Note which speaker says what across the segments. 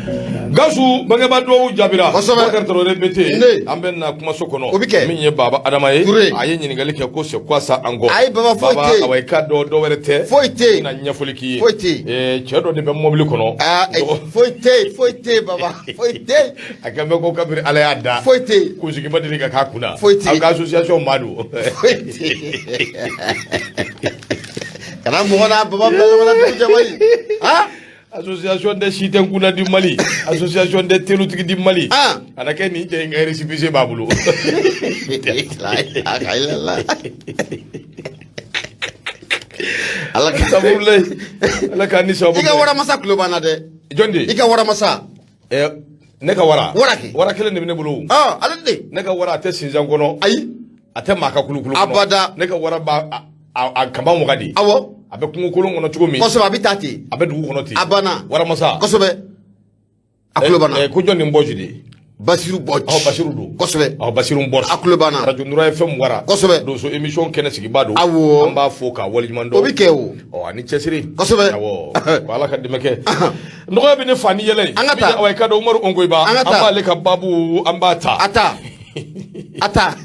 Speaker 1: Gawusu bangebaa dugawu jaabira.
Speaker 2: Kosɛbɛ.
Speaker 1: Bakari Tarawele BT.
Speaker 2: Ne.
Speaker 1: An bɛ na kumaso kɔnɔ.
Speaker 2: O bɛ kɛ.
Speaker 1: Min ye Baba Adama ye.
Speaker 2: Ture.
Speaker 1: A ye ɲininkali kɛ ko c'est quoi ça encore?
Speaker 2: Ayi, Baba, foyi tɛ yen.
Speaker 1: Awa, i k'a dɔn dɔ wɛrɛ tɛ.
Speaker 2: Foyi tɛ yen.
Speaker 1: N bɛna ɲɛfɔli k'i ye.
Speaker 2: Foyi tɛ yen.
Speaker 1: Cɛ dɔ de bɛ mɔbili kɔnɔ.
Speaker 2: Aa, foyi tɛ yen, foyi tɛ yen, Baba, foyi tɛ yen.
Speaker 1: A kɛn bɛ ko kabiri Ala y'a da.
Speaker 2: Foyi tɛ yen.
Speaker 1: Kunsigi ma deli ka k'a kunna.
Speaker 2: Foyi tɛ yen.
Speaker 1: Aw ka association maa don.
Speaker 2: Foyi tɛ yen. Kana mɔgɔ n'a Baba bila ɲɔgɔn na dugu jɛ wayi. Han.
Speaker 1: Association des Sitenkunna du Mali, association des Telutigi du Mali.
Speaker 2: Ah.
Speaker 1: A na kɛ nin cɛ in ka récépissé b'a bolo.
Speaker 2: La ilaha illallah. Ala ka
Speaker 1: Sabulayi. Ala k'an ni sababu
Speaker 2: I ka
Speaker 1: bɛn.
Speaker 2: waramasa tulo b'an na dɛ.
Speaker 1: Jɔn de?
Speaker 2: I ka waramasa.
Speaker 1: Ne ka wara.
Speaker 2: Wara kɛ.
Speaker 1: Wara kelen de bɛ ne bolo.
Speaker 2: Ah, ale de.
Speaker 1: Ne ka wara a tɛ sinzan kɔnɔ.
Speaker 2: Ayi.
Speaker 1: A tɛ maa ka kulukulu kɔnɔ.
Speaker 2: Abada.
Speaker 1: Ne ka wara b'a a kanba waga de.
Speaker 2: Awɔ.
Speaker 1: A bɛ kungo kolon kɔnɔ cogo min.
Speaker 2: Kosɛbɛ, a bɛ taa ten.
Speaker 1: A bɛ dugu kɔnɔ ten.
Speaker 2: A banna.
Speaker 1: Waramasa.
Speaker 2: Kosɛbɛ. A tulo b'an na.
Speaker 1: Ko jɔn ni Bɔsi de?
Speaker 2: Basiru Bɔji.
Speaker 1: Ɔ, Basiru don.
Speaker 2: Kosɛbɛ.
Speaker 1: Ɔ, Basiru Bɔsi.
Speaker 2: A tulo b'an na.
Speaker 1: Radio Nura FM wara.
Speaker 2: Kosɛbɛ.
Speaker 1: Donso émission kɛnɛ sigibaa don.
Speaker 2: Awɔ.
Speaker 1: An b'a fo k'a waleɲuman dɔn.
Speaker 2: O bɛ kɛ o.
Speaker 1: Ɔ, ani cɛsiri.
Speaker 2: Kosɛbɛ.
Speaker 1: Awɔ. Ko Ala ka dɛmɛ kɛ. Nɔgɔya bɛ ne fa ni yɛlɛ ye.
Speaker 2: An ka taa.
Speaker 1: Awa, i ka dɔn Umaru Ongoyiba.
Speaker 2: An ka taa.
Speaker 1: An b'ale ka baabu an b'a ta.
Speaker 2: A ta. A ta.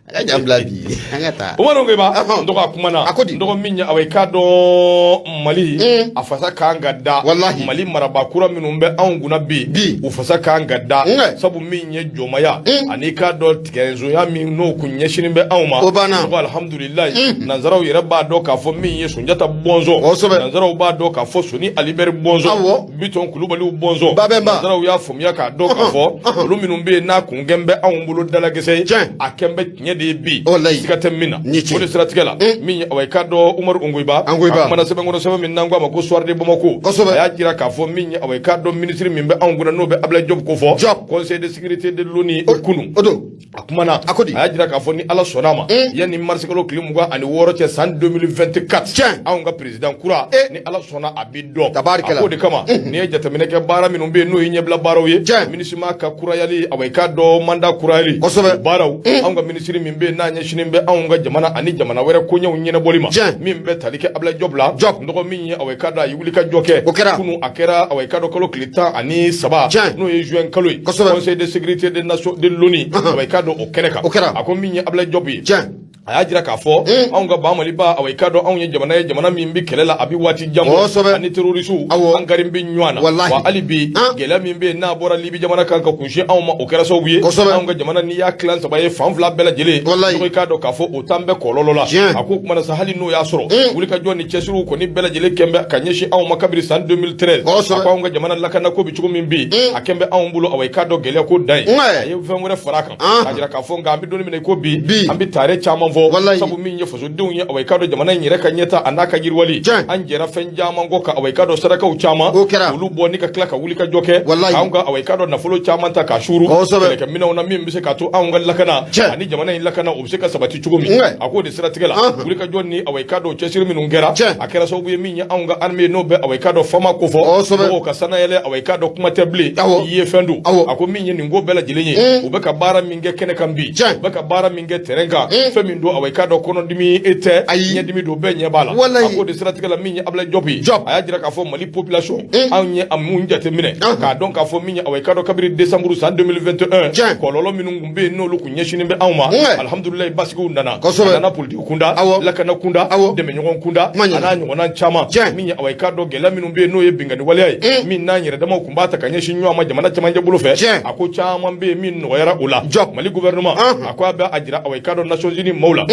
Speaker 2: A ka jan bila bi. An ka taa.
Speaker 1: Umaru Ongoyiba.
Speaker 2: Ɔhɔn.
Speaker 1: N dɔgɔ a kumana.
Speaker 2: A ko di?
Speaker 1: N dɔgɔ min ye awa i k'a dɔn Mali. A fasa kan ka da.
Speaker 2: Walahi.
Speaker 1: Mali marabaa kura minnu bɛ anw kunna bi.
Speaker 2: Bi.
Speaker 1: U fasa kan ka da.
Speaker 2: Nka.
Speaker 1: Sabu min ye jɔnmaya. Ani i k'a dɔn tigɛnzonya min n'o kun ɲɛsinnen bɛ anw ma.
Speaker 2: O banna.
Speaker 1: N dɔgɔ alihamudulilayi. Nanzaraw yɛrɛ b'a dɔn k'a fɔ min ye Sunjata bɔnsɔn.
Speaker 2: Kosɛbɛ.
Speaker 1: Nanzaraw b'a dɔn k'a fɔ Soni Alibɛri bɔnsɔn.
Speaker 2: Awɔ.
Speaker 1: Bitɔn Kulubaliw bɔnsɔn.
Speaker 2: Babɛnba.
Speaker 1: Nanzaraw y'a faamuya k'a dɔn k'a fɔ olu minnu bɛ yen n'a kun kɛn bɛ anw bolo dalakisɛ ye.
Speaker 2: Tiɲɛ.
Speaker 1: A kɛn bɛ tiɲɛ de ye bi.
Speaker 2: Walayi.
Speaker 1: Siga tɛ min na.
Speaker 2: Ni tiɲɛ.
Speaker 1: O de siratigɛ la. Min ye awa i k'a dɔn Umaru Ongoyiba.
Speaker 2: Ongoyiba.
Speaker 1: A kumana sɛbɛn kɔnɔ sɛbɛn min n'an ko a ma ko Soir de Bamako.
Speaker 2: Kosɛbɛ.
Speaker 1: A y'a jira k'a fɔ min ye awa i k'a dɔn minisiri min bɛ anw kunna n'o bɛ Ablaye Diop ko fɔ.
Speaker 2: Diop.
Speaker 1: Conseil de sécurité de l'ONU kunun.
Speaker 2: O don.
Speaker 1: A kumana.
Speaker 2: A ko di?
Speaker 1: A y'a jira k'a fɔ ni Ala sɔnna a ma. Yanni marisikalo tile 26 cɛ san 2024.
Speaker 2: Tiɲɛ.
Speaker 1: Anw ka président kura.
Speaker 2: Eh.
Speaker 1: Ni Ala sɔnna a bi dɔn.
Speaker 2: Tabarikala.
Speaker 1: A k'o de kama. N'i ye jateminɛ kɛ baara minnu bɛ yen n'o ye ɲɛbila baaraw ye.
Speaker 2: Tiɲɛ.
Speaker 1: MINUSMA ka kurayali awa i k'a dɔn mandat kurayali.
Speaker 2: Kosɛbɛ.
Speaker 1: O baaraw. Anw ka minisiri min bɛ yen n'a ɲɛsinnen bɛ anw ka jamana ani jamana wɛrɛ koɲɛw ɲɛnabɔli ma.
Speaker 2: Tiɲɛ.
Speaker 1: Min bɛ tali kɛ Ablaye Diop la.
Speaker 2: Diop.
Speaker 1: N dɔgɔ min ye awa i k'a dɔn a ye wuli ka jɔ kɛ.
Speaker 2: O kɛra.
Speaker 1: Kunun a kɛra awa i k'a dɔn kalo tile 13.
Speaker 2: Tiɲɛ.
Speaker 1: N'o ye juin kalo ye.
Speaker 2: Kosɛbɛ.
Speaker 1: Conseil de sécurité des nations de l'ONU. Awa i k'a dɔn o kɛnɛ kan.
Speaker 2: O kɛra.
Speaker 1: A ko min ye Ablaye Diop ye.
Speaker 2: Tiɲɛ.
Speaker 1: A y'a jira k'a fɔ anw ka ba Maliba awa i k'a dɔn anw ye jamana ye jamana min bɛ kɛlɛ la a bɛ waati jan bɔ.
Speaker 2: Kosɛbɛ.
Speaker 1: Ani terrorisiw
Speaker 2: Awɔ.
Speaker 1: an kari bɛ ɲɔgɔn na.
Speaker 2: Walahi.
Speaker 1: Wa hali bi
Speaker 2: Han.
Speaker 1: gɛlɛya min bɛ yen n'a bɔra Libi jamana kan ka kunsin anw ma o kɛra sababu ye.
Speaker 2: Kosɛbɛ.
Speaker 1: Anw ka jamana n'i y'a tilan saba ye fan fila bɛɛ lajɛlen.
Speaker 2: Walahi.
Speaker 1: I k'a dɔn k'a fɔ o t'an bɛɛ kɔlɔlɔ la.
Speaker 2: Tiɲɛ.
Speaker 1: A ko kuma na sa hali n'o y'a sɔrɔ. Wulikajɔ ni cɛsiriw kɔni bɛɛ lajɛlen kɛn bɛ ka ɲɛsin anw ma kabiri san 2013.
Speaker 2: Kosɛbɛ.
Speaker 1: A ko anw ka jamana lakanako bɛ cogo min bi. A kɛn bɛ anw bolo awa i k'a dɔn gɛlɛya ko dan ye.
Speaker 2: Ouais.
Speaker 1: A ye fɛn wɛrɛ fara a kan.
Speaker 2: Ah.
Speaker 1: K'a jira k'a fɔ nka an bɛ don min na i ko bi.
Speaker 2: Bi.
Speaker 1: An bɛ tare caman fɔ.
Speaker 2: Walayi.
Speaker 1: Sabu min ye fasodenw ye awa i k'a dɔn jamana in yɛrɛ ka ɲɛta a n'a ka yiriwali.
Speaker 2: Tiɲɛ.
Speaker 1: An jɛra fɛn caman kɔ ka awa i k'a dɔn sarakaw caman.
Speaker 2: O kɛra.
Speaker 1: Olu bɔ ni ka tila ka wuli ka jɔ kɛ.
Speaker 2: Walayi.
Speaker 1: K'anw ka awa i k'a dɔn nafolo caman ta k'a suuru.
Speaker 2: Kosɛbɛ.
Speaker 1: Kɛlɛkɛminɛnw na min bɛ se k'a to anw ka lakana.
Speaker 2: Tiɲɛ.
Speaker 1: Ani jamana in lakana o bɛ se ka sabati cogo min.
Speaker 2: Ouais.
Speaker 1: A k'o de siratigɛ la.
Speaker 2: Anhan.
Speaker 1: Wuli ka jɔ ni awa i k'a dɔn cɛsiri minnu kɛra.
Speaker 2: Tiɲɛ.
Speaker 1: A kɛra sababu ye min ye anw ka armée n'o bɛ awa i k'a dɔn FAMa ko fɔ.
Speaker 2: Kosɛbɛ.
Speaker 1: Mɔgɔw ka sanayɛlɛ awa i k'a dɔn kuma tɛ bilen.
Speaker 2: Awɔ.
Speaker 1: I ye fɛn don.
Speaker 2: Awɔ.
Speaker 1: A ko min ye nin ko bɛɛ lajɛlen ye. U bɛ ka baara min kɛ kɛnɛ kan bi.
Speaker 2: Tiɲɛ.
Speaker 1: U bɛ ka baara min kɛ terrain kan. Fɛn min don awa i k'a dɔn kɔnɔdimi e tɛ.
Speaker 2: Ayi.
Speaker 1: Ɲɛdimi don bɛɛ ɲɛ b'a la.
Speaker 2: Walayi.
Speaker 1: A k'o de siratigɛ la min ye Ablaye Diop ye.
Speaker 2: Diop.
Speaker 1: A y'a jira k'a fɔ Mali population. Anw ye a mun jateminɛ.
Speaker 2: Anhan.
Speaker 1: K'a dɔn k'a fɔ min ye awa i k'a dɔn kabiri décembre san 2021.
Speaker 2: Tiɲɛ.
Speaker 1: Kɔlɔlɔ minnu tun bɛ yen n'olu tun ɲɛsinnen bɛ anw ma.
Speaker 2: Ouais.
Speaker 1: Alihamudulilayi basigiw nana.
Speaker 2: Kosɛbɛ.
Speaker 1: A nana politique kunda.
Speaker 2: Awɔ.
Speaker 1: Lakana kunda.
Speaker 2: Awɔ.
Speaker 1: Dɛmɛɲɔgɔn kunda.
Speaker 2: Kuma ɲɛna.
Speaker 1: A n'a ɲɔgɔnna caman.
Speaker 2: Tiɲɛ.
Speaker 1: Min ye awa i k'a dɔn gɛlɛya minnu bɛ yen n'o ye binkanni waleya ye. Min n'an yɛrɛ damaw tun b'a ta ka ɲɛsin ɲɔgɔn ma jamana camancɛ bolo fɛ.
Speaker 2: Tiɲɛ.
Speaker 1: A ko caman bɛ yen min nɔgɔyara o la.
Speaker 2: Diop.
Speaker 1: Mali gouvernement.
Speaker 2: Anhan.
Speaker 1: A ko a bɛ a jira awa i k'a dɔn Nations Unies maaw la.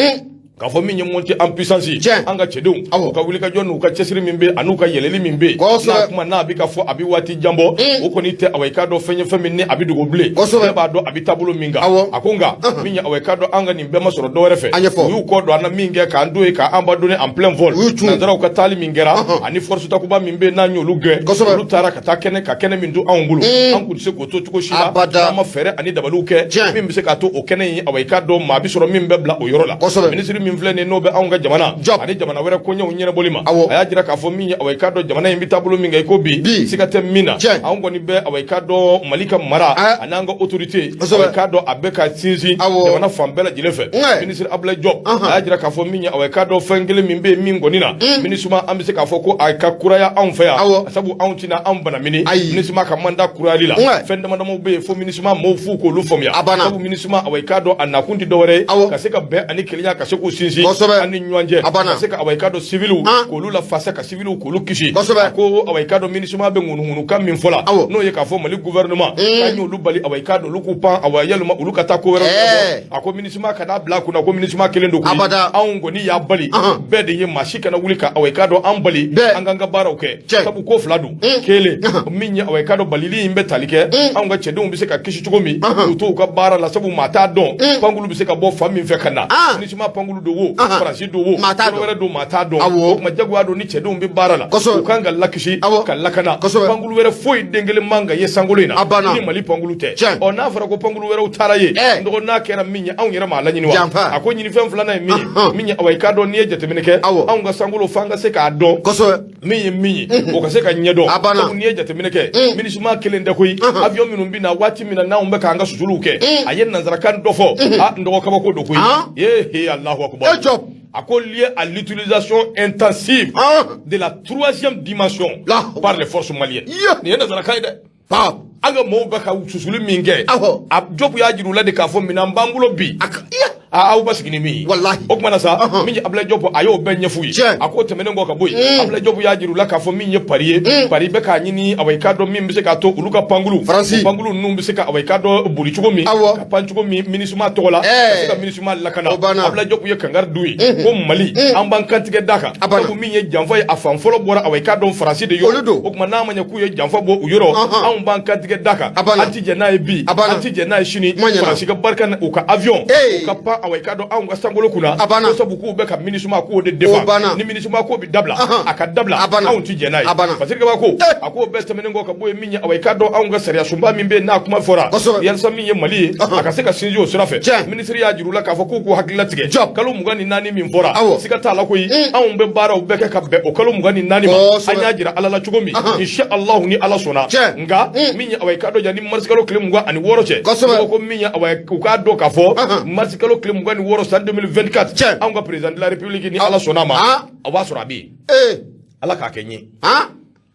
Speaker 1: K'a fɔ min ye montée en puissance ye.
Speaker 2: Tiɲɛ.
Speaker 1: An ka cɛdenw.
Speaker 2: Awɔ.
Speaker 1: U ka wulikajɔ n'u ka cɛsiri min bɛ yen an'u ka yɛlɛli min bɛ yen.
Speaker 2: Kosɛbɛ.
Speaker 1: N'a kuma n'a bɛ ka fɔ a bɛ waati jan bɔ. O kɔni tɛ awa i k'a dɔn fɛn ye fɛn min ni a bɛ dogo bilen.
Speaker 2: Kosɛbɛ.
Speaker 1: Bɛɛ b'a dɔn a bɛ taabolo min kan.
Speaker 2: Awɔ.
Speaker 1: A ko nka min ye awa i k'a dɔn an ka nin bɛɛ ma sɔrɔ dɔwɛrɛ fɛ.
Speaker 2: An ɲɛfɔ.
Speaker 1: U y'u kɔ don an na min kɛ k'an to yen k'an abandonné en plein vol.
Speaker 2: U y'u cun.
Speaker 1: Nanzaraw ka taali min kɛra.
Speaker 2: Ɔhɔn.
Speaker 1: Ani force Takuba min bɛ yen n'an y'olu gɛn.
Speaker 2: Kosɛbɛ.
Speaker 1: Olu taara ka taa kɛnɛ ka kɛnɛ min to anw bolo. An kun tɛ se k'o to cogo si la.
Speaker 2: Abada.
Speaker 1: N'an ma fɛɛrɛ ani dabaliw kɛ.
Speaker 2: Tiɲɛ.
Speaker 1: Min bɛ se k'a to o kɛnɛ in awa i k'a dɔn maa bɛ sɔrɔ min bɛ bila o yɔrɔ la.
Speaker 2: Kosɛbɛ.
Speaker 1: Minisiri min min filɛ nin n'o bɛ anw ka jamana
Speaker 2: Diop.
Speaker 1: ani jamana wɛrɛ koɲɛw ɲɛnabɔli ma.
Speaker 2: Awɔ.
Speaker 1: A y'a jira k'a fɔ min ye, awa, i k'a dɔn jamana in bɛ taabolo min kan i ko bi,
Speaker 2: Bi.
Speaker 1: siga tɛ min na.
Speaker 2: Tiɲɛ.
Speaker 1: Anw kɔni bɛ, awa, i k'a dɔn Mali ka mara
Speaker 2: Ah.
Speaker 1: ani an ka autorité,
Speaker 2: Kosɛbɛ.
Speaker 1: awa, i k'a dɔn a bɛ ka sinsin
Speaker 2: Awɔ.
Speaker 1: jamana fan bɛɛ lajɛlen fɛ.
Speaker 2: Ouais.
Speaker 1: Ministre Abdoulaye Diop,
Speaker 2: Anhan.
Speaker 1: a y'a jira k'a fɔ min ye, awa, i k'a dɔn fɛn kelen min bɛ yen min kɔni na MINUSMA, an bɛ se k'a fɔ ko a ka kuraya anw fɛ yan,
Speaker 2: Awɔ.
Speaker 1: sabu anw tɛna anw banamini
Speaker 2: Ayi.
Speaker 1: MINUSMA ka mandat kurayali la.
Speaker 2: Ouais.
Speaker 1: Fɛn dama damaw bɛ yen fo MINUSMA mɔɔw f'u k'olu faamuya,
Speaker 2: A banna.
Speaker 1: sabu MINUSMA, awa, i k'a dɔn a nakun tɛ dɔwɛrɛ ye
Speaker 2: Awɔ.
Speaker 1: ka se ka bɛn ani kelenya ka se k'u sinsin
Speaker 2: Kosɛbɛ.
Speaker 1: an ni ɲɔgɔn cɛ,
Speaker 2: A banna.
Speaker 1: ka se ka, awa, i k'a dɔn civiliw
Speaker 2: Ah.
Speaker 1: k'olu lafasa, ka civiliw k'olu kisi.
Speaker 2: Kosɛbɛ.
Speaker 1: A ko, awa, i k'a dɔn MINUSMA bɛ ŋunuŋunukan min fɔ la,
Speaker 2: Awɔ.
Speaker 1: n'o ye k'a fɔ Mali gouvernement k'an y'olu bali, awa, i k'a dɔn olu k'u pan, awa, yalima olu ka taa ko wɛrɛ
Speaker 2: Ɛɛ.
Speaker 1: ɲɛnabɔ. A ko MINUSMA ka n'a bila a kunna ko MINUSMA kelen don koyi.
Speaker 2: Abada.
Speaker 1: Anw kɔni y'a bali
Speaker 2: Ahan.
Speaker 1: bɛɛ de ye, maa si kana wuli ka, awa, i k'a dɔn an bali
Speaker 2: Bɛɛ.
Speaker 1: an k'an ka baaraw kɛ,
Speaker 2: Tiɲɛ.
Speaker 1: sabu ko fila don. Kelen min ye, awa, i k'a dɔn balili in bɛ tali kɛ anw ka cɛdenw bɛ se ka kisi cogo min k'u to u ka baara la, sabu maa t'a dɔn pankulu bɛ se ka bɔ fan min fɛ ka na.
Speaker 2: Ah.
Speaker 1: MINUSMA pankulu don wo,
Speaker 2: Ahan.
Speaker 1: Faransi don wo,
Speaker 2: Maa t'a
Speaker 1: yɔrɔ
Speaker 2: dɔn.
Speaker 1: wɛrɛ don, maa t'a dɔn.
Speaker 2: Awɔ.
Speaker 1: O tuma jagoya don ni cɛdenw bɛ baara la,
Speaker 2: Kosɛbɛ.
Speaker 1: u kan ka lakisi,
Speaker 2: Awɔ.
Speaker 1: ka lakana.
Speaker 2: Kosɛbɛ.
Speaker 1: Pankulu wɛrɛ foyi den kelen man ka ye sankolo in na
Speaker 2: A banna.
Speaker 1: ni Mali pankulu tɛ.
Speaker 2: Tiɲɛ.
Speaker 1: Ɔ, n'a fɔra ko pankulu wɛrɛw taara ye,
Speaker 2: Ɛ.
Speaker 1: n dɔgɔ, n'a kɛra min ye, anw yɛrɛ m'a laɲini wa?
Speaker 2: Janfa.
Speaker 1: A ko ɲinifɛn filanan ye min ye,
Speaker 2: Ahan.
Speaker 1: min ye, awa, i k'a dɔn n'i ye jateminɛ kɛ,
Speaker 2: Awɔ.
Speaker 1: anw ka sankolo f'an ka se k'a dɔn
Speaker 2: Kosɛbɛ.
Speaker 1: min ye min ye, o ka se ka ɲɛdɔn.
Speaker 2: A banna.
Speaker 1: Sabu n'i ye jateminɛ kɛ, MINUSMA kelen tɛ koyi. Avion minnu bɛ na waati min na n'anw bɛ k'an ka susuliw kɛ, a ye nanzarakan dɔ fɔ, a n dɔgɔ, kabako don koyi.
Speaker 2: Ah.
Speaker 1: Ye he, Alahu akubar.
Speaker 2: E Diop.
Speaker 1: A ko lié à l'utilisation intensive
Speaker 2: Ah.
Speaker 1: de la troisième dimension
Speaker 2: La-
Speaker 1: par les forces maliennes.
Speaker 2: Yo.
Speaker 1: Nin ye nanzarakan ye dɛ.
Speaker 2: Pap.
Speaker 1: An ka mɔɔw bɛ ka susuli min kɛ,
Speaker 2: Awɔ.
Speaker 1: a Diop y'a jira u la de k'a fɔ minɛn b'an bolo bi.
Speaker 2: A ka iya.
Speaker 1: A aw ba sigi ni min ye.
Speaker 2: Walahi.
Speaker 1: O kumana sa,
Speaker 2: Ɔhɔn.
Speaker 1: min ye Abdoulaye Diop, a y'o bɛɛ ɲɛf'u ye.
Speaker 2: Tiɲɛ.
Speaker 1: A ko tɛmɛnen kɔ ka bɔ yen, Abdoulaye Diop y'a jira u la k'a fɔ min ye pari ye, pari bɛ k'a ɲini, awa, i k'a dɔn min bɛ se k'a to olu ka pankulu,
Speaker 2: Faransi.
Speaker 1: o pankulu ninnu bɛ se ka, awa, i k'a dɔn boli cogo min,
Speaker 2: Awɔ.
Speaker 1: ka pan cogo min MINUSMA tɔgɔ la,
Speaker 2: Ɛɛ.
Speaker 1: ka se ka MINUSMA lakana.
Speaker 2: O banna.
Speaker 1: Abdoulaye Diop ye kangari d'u ye ko Mali, an b'an kantigɛ da kan,
Speaker 2: A banna.
Speaker 1: sabu min ye janfa ye, a fan fɔlɔ bɔra, awa, i k'a dɔn Faransi de yɔrɔ.
Speaker 2: Olu don.
Speaker 1: O tuma n'a ma ɲɛ k'u ye janfa bɔ u yɔrɔ,
Speaker 2: Ɔhɔn.
Speaker 1: anw b'an kantigɛ da kan.
Speaker 2: A banna.
Speaker 1: An ti jɛn n'a ye bi,
Speaker 2: A banna.
Speaker 1: an ti jɛn n'a ye sini.
Speaker 2: Kuma ɲɛna.
Speaker 1: Faransi ka barika na, u ka avion
Speaker 2: Ee.
Speaker 1: u ka pan, awa, i k'a dɔn anw ka sankolo kunna,
Speaker 2: A banna.
Speaker 1: ko sabu k'u bɛ ka MINUSMA k'o de défend.
Speaker 2: O banna.
Speaker 1: Ni MINUSMA ko bɛ dabila,
Speaker 2: Ahan.
Speaker 1: a ka dabila.
Speaker 2: A banna.
Speaker 1: Anw ti jɛn n'a ye.
Speaker 2: A banna.
Speaker 1: Fasiri Kaba ko
Speaker 2: Eh.
Speaker 1: a k'o bɛɛ tɛmɛnen kɔ ka bɔ yen, min ye, awa, i k'a dɔn anw ka sariya sunba min bɛ yen n'a kuma fɔra,
Speaker 2: Kosɛbɛ.
Speaker 1: yalisa min ye Mali ye,
Speaker 2: Ahan.
Speaker 1: a ka se ka sinsin o sira fɛ.
Speaker 2: Tiɲɛ.
Speaker 1: Minisiri y'a jira u la k'a fɔ k'u k'u hakili latigɛ.
Speaker 2: Diop.
Speaker 1: Kalo 24 min fɔra,
Speaker 2: Awɔ.
Speaker 1: siga t'a la koyi, anw bɛ baaraw bɛɛ kɛ ka bɛn o kalo 24 ma.
Speaker 2: Kosɛbɛ.
Speaker 1: An y'a jira Ala la cogo min,
Speaker 2: Ahan.
Speaker 1: insha Allah, ni Ala sɔnna.
Speaker 2: Tiɲɛ.
Speaker 1: Nka min ye, awa, i k'a dɔn yanni marisikalo tile 26 cɛ,
Speaker 2: Kosɛbɛ.
Speaker 1: ko min ye, awa, u k'a dɔn k'a fɔ
Speaker 2: Ahan.
Speaker 1: marisikalo tile 26 san 2024,
Speaker 2: Tiɲɛ.
Speaker 1: anw ka président de la république, ni Ala sɔnna a ma,
Speaker 2: Ah.
Speaker 1: a b'a sɔrɔ a bɛ yen.
Speaker 2: Ee.
Speaker 1: Ala k'a kɛ n ye.
Speaker 2: Han.